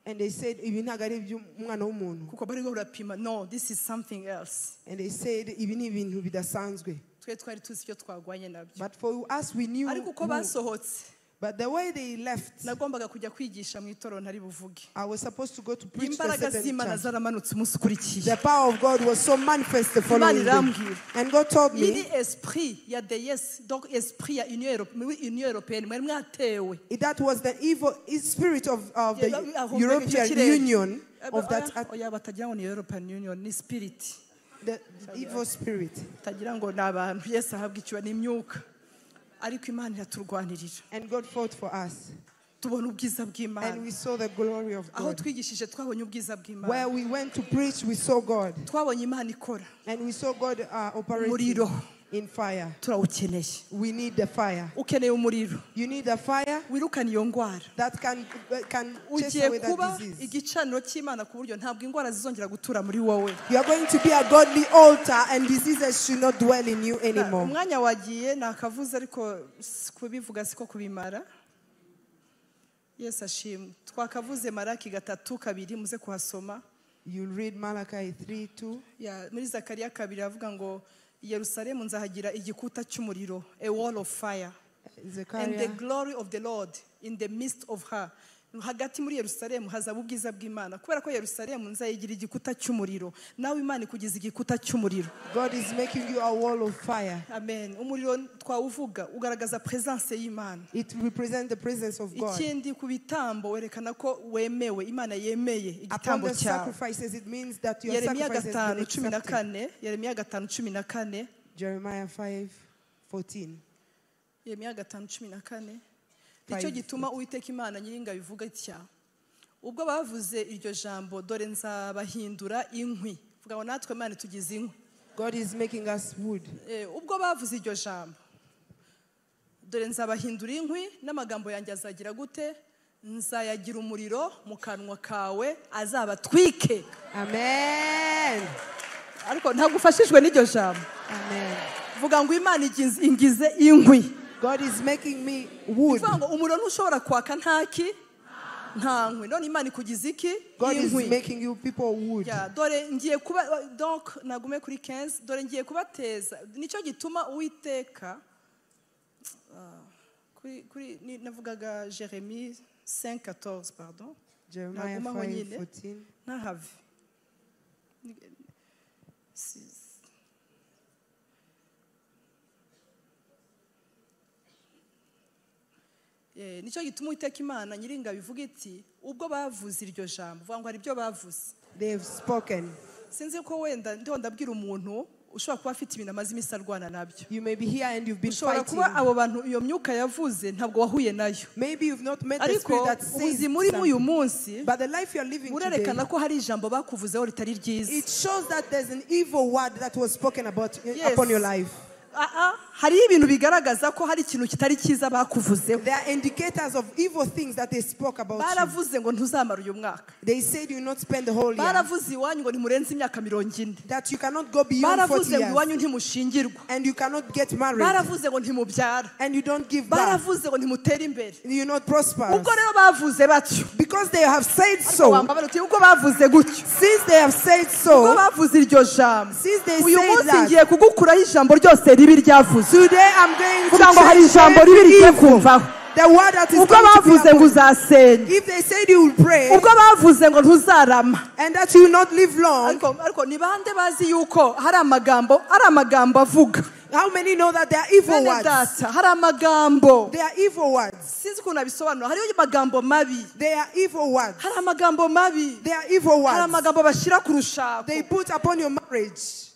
And they said, ibi ntabwo ari iby'umwana w'umuntu. Kuko bari barapima, no, this is something else. And they said, ibi ni ibintu bidasanzwe. Twe twari tuzi icyo twagwanye nabyo. But for us, we knew Ariko uko who. basohotse, But the way they left, nagombaga kujya kwigisha mu itorero ntari buvuge. I was supposed to go to preach to a Imbaraga certain z'Imana church. zaramanutse umunsi ukurikiye. The power of God was so manifest the following Imana day. irambwira. And God told me, Iri esprit ya déesse, donc esprit ya Union Européenne, muri Union Européenne, mwari mwatewe. That was the evil spirit of the Yeah, aho mbega icyo European kirere. Union, of that Oya, oya, batagira ngo ni European Union, ni spirit. The evil spirit. Batagira ngo ni abantu, Yesu ahabwa icyubahiro, ni imyuka. Ariko Imana iraturwanirira. And God fought for us. Tubona ubwiza bw'Imana. And we saw the glory of Aho God. twigishije twabonye ubwiza bw'Imana. Where we went to preach, we saw God. Twabonye Imana ikora. And we saw God operating Umuriro. in fire. Turawukeneye. We need the fire. Ukeneye umuriro. You need the fire Wirukane iyo ndwara. that can chase Ugiye away that kuba disease. igicaniro cy'Imana ku buryo ntabwo indwara zizongera gutura muri wowe. You are going to be a godly altar and diseases should not dwell in you anymore. Umwanya wagiye nakavuze ariko kubivuga siko kubimara. Yesu ashimwe. Twakavuze Malaki 3:2 muze kuhasoma. You read Malachi 3:2. Ya, muri Zakariya 2 avuga ngo Yerusalemu nzahagira igikuta cy'umuriro, a wall of fire. Zechariah. And the glory of the Lord in the midst of her. Hagati muri Yerusalemu hazaba ubwiza bw'Imana. Kubera ko Yerusalemu nzayigira igikuta cy'umuriro. Nawe Imana ikugize igikuta cy'umuriro. God is making you a wall of fire. Amen. Umuriro twawuvuga ugaragaza presence y'Imana. It represents the presence of God. Ikindi ku bitambo werekana ko wemewe, Imana yemeye Upon igitambo the cyawe. sacrifices, it means that your Yeremiya sacrifice has been 5:14, accepted. Yeremiya 5:14. Jeremiah 5:14. Yeremiya 5:14. Nicyo gituma Uwiteka Imana Nyiringabo ivuga itya. Ubwo bavuze iryo jambo, dore nzabahindura inkwi. Vuga ngo natwe Imana tugize inkwi. God is making us wood. Ubwo bavuze iryo jambo, dore nzabahindura inkwi, n'amagambo yanjye azagira gute? Nzayagira umuriro mu kanwa kawe, azabatwike. Amen. Ariko ntabwo ufashijwe n'iryo jambo. Amen. Vuga ngo Imana ingize inkwi. God is making me wood. Bivuga ngo umuriro ntushobora kwaka ntaki nta nkwi. None Imana ikugize iki? God is Inkwi. making you people wood. Ya, dore ngiye kuba donc nagume kuri 15 dore ngiye kubateza nicyo gituma Uwiteka kuri navugaga Jérémie 5:14 pardon. Jeremiah Nagumaho nyine. 5:14. Ntahave. Nicyo gituma Uwiteka Imana Nyiringabo ivuga iti ubwo bavuze iryo jambo vuga ngo hari ibyo bavuze. They've spoken. Sinzi ko wenda ndiho ndabwira umuntu ushobora kuba afite ibintu amaze iminsi arwana nabyo. You may be here and you've been Ushobora fighting. kuba abo bantu iyo myuka yavuze ntabwo wahuye nayo. Maybe you've not met the Ariko spirit that says ubuzima urimo uyu something. munsi But the life you're living today, burerekana ko hari ijambo bakuvuzeho ritari ryiza. it shows that there's an evil word that was spoken about Yes. upon your life. Hari ibintu bigaragaza ko hari ikintu kitari cyiza bakuvuzeho. There are indicators of evil things that they spoke about you. Baravuze ngo ntuzamara uyu mwaka. They said you will not spend the whole year. Baravuze iwanyu ngo ntimurenze imyaka 40. That you cannot go beyond 40 Baravuze ngo years. iwanyu ntimushingirwa. And you cannot get married. Baravuze ngo ntimubyara. And you don't give birth. Baravuze ngo ntimutere imbere. You not prosper. Ubwo rero bavuze batyo. Because they have said Ariko so. wambabara uti ubwo bavuze gutyo. Since they have said so. Ubwo bavuze iryo jambo. Since they Uyu said munsi that. ngiye kugukuraho ijambo ryose ribi ryavuze. Today I'm going to Kugira ngo hari change ijambo ribi every rigiye evil. kumvaho. The word that is Ubwo going to be bavuze ngo upon. uzasenya. If they said you will pray, Ubwo bavuze ngo ntuzarama. and that you will not live long. Ariko ni bande bazi yuko hari amagambo, ari amagambo avuga. How many know that there are evil Bene words? data, hari amagambo. There are evil words. Sinzi ukuntu abisobanura. Hariho amagambo mabi. There are evil words. Hari amagambo mabi. There are evil Hari words. amagambo bashyira ku rushako. They put upon your marriage.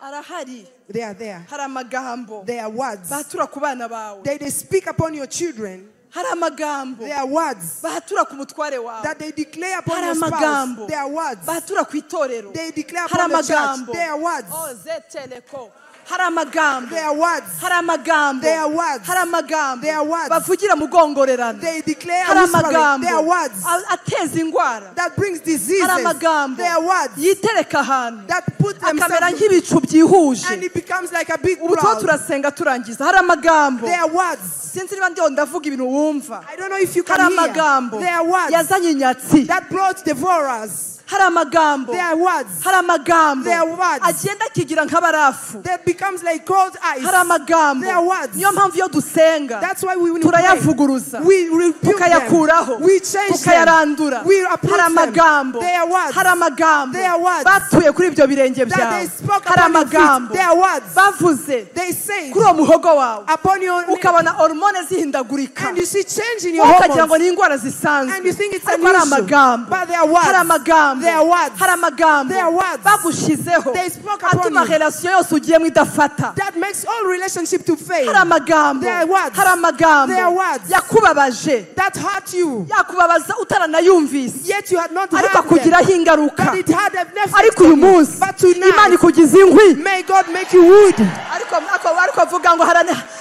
Arahari. They are there. Hari amagambo. There are words. Batura ku bana bawe. They speak upon your children. Hari amagambo. There are words. Batura ku mutware wawe. That they declare upon Hari your spouse. amagambo. There are words. Batura ku itorero. They declare Hari upon the church. amagambo. There are words. Oh, zeteleko. Hari amagambo. There are words. Hari amagambo. There are words. Hari amagambo. There are words. Bavugira mu gongorerano. They declare Hari whispering. amagambo. There are words. Ateza indwara. That brings diseases. Hari amagambo. There are words. Yitereka ahantu. That put Akamera themselves nk'ibicu byihuje. and it becomes like a big Ubu tuba crowd. turasenga turangiza. Hari amagambo. There are words. Sinzi niba ndiho ndavuga ibintu wumva. I don't know if you can Hari hear. amagambo. There are words. Yazanye inyatsi. That brought devourers. Hari amagambo. There are words. Hari amagambo. There are words. Agenda akigira nk'abarafu. That becomes like cold ice. Hari amagambo. There are words. Niyo mpamvu iyo dusenga That's why we will pray. turayavuguruza. We rebuke them. Tukayakuraho. We change Tukayarandura. them. We uproot Hari amagambo. them. There are words. Hari amagambo. There are words. Batuye kuri ibyo birenge That byawe. they spoke Hari upon your feet. amagambo. There are words. Bavuze They said kuri uwo muhogo wawe. upon your Ukabona hormone zihindagurika. and you see change in your Ukagira ngo hormones. ni indwara zisanzwe. And you think it's Ariko hari unusual. amagambo. But there are words. Hari amagambo. There are words. Hari amagambo. There are words. Bagushizeho. They spoke upon Atuma you. relation yose ugiyemo idafata. That makes all relationship to fail. Hari amagambo. There are words. Hari amagambo. There are words. Yakubabaje. That hurt you. Yakubabaza utaranayumvise. Yet you had not Ariko heard them. akugiraho ingaruka. But it had an effect Ariko uyu on you. munsi But tonight, Imana ikugize inkwi. may God make you wood. Ariko avuga ngo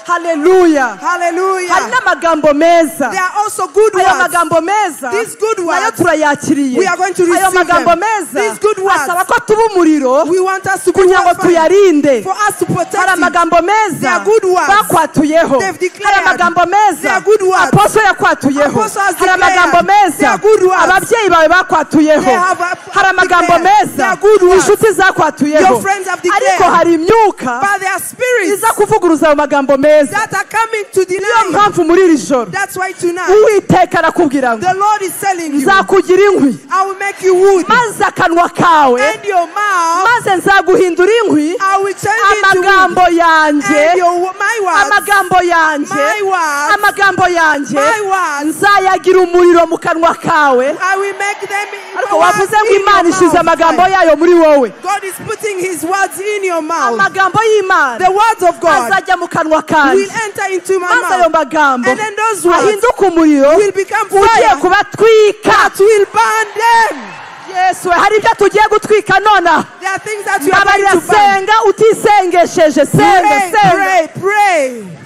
haleluya. Hallelujah. Hari n'amagambo meza. There are also good Ayo words. magambo meza These good words, nayo turayakiriye. we are going to Ayo receive magambo them. meza These good words, asaba ko tuba umuriro we want us to be kugira ngo fire, tuyarinde. for us to protect Hari it. amagambo meza They are good words. bakwatuyeho. They've declared. Hari amagambo meza They are good words. Apostle yakwatuyeho. Apostle has Hari declared. amagambo meza They are good words. ababyeyi bawe bakwatuyeho. They have, Hari amagambo declared. meza They are good words. inshuti zakwatuyeho. Your friends have declared. Ariko hari imyuka But there are spirits iza kuvuguruza ayo magambo meza. that are coming to Niyo deny. mpamvu muri iri joro That's why tonight Uwiteka arakubwira ngo the Lord is telling you, nzakugira inkwi I will make you wood, maze akanwa kawe and your mouth maze nzaguhindura inkwi I will change into wood, amagambo yanjye and your my words, amagambo yanjye my words, amagambo yanjye my words, nzayagira umuriro mu kanwa kawe. I will make them. Ariko words wavuze ngo in your Imana ishize mouth. amagambo yayo muri wowe. God is putting His words in your mouth. Amagambo y'Imana The words of God azajya mu kanwa kanjye will enter into my maze ayo mouth, magambo and then those words ahinduke umuriro will become ugiye fire kubatwika. that will burn them. Yesu, hari ibyo tugiye gutwika nonaha. There are things that you are Mbabarira going to burn. senga utisengesheje. Senga, Pray, senga. pray, pray.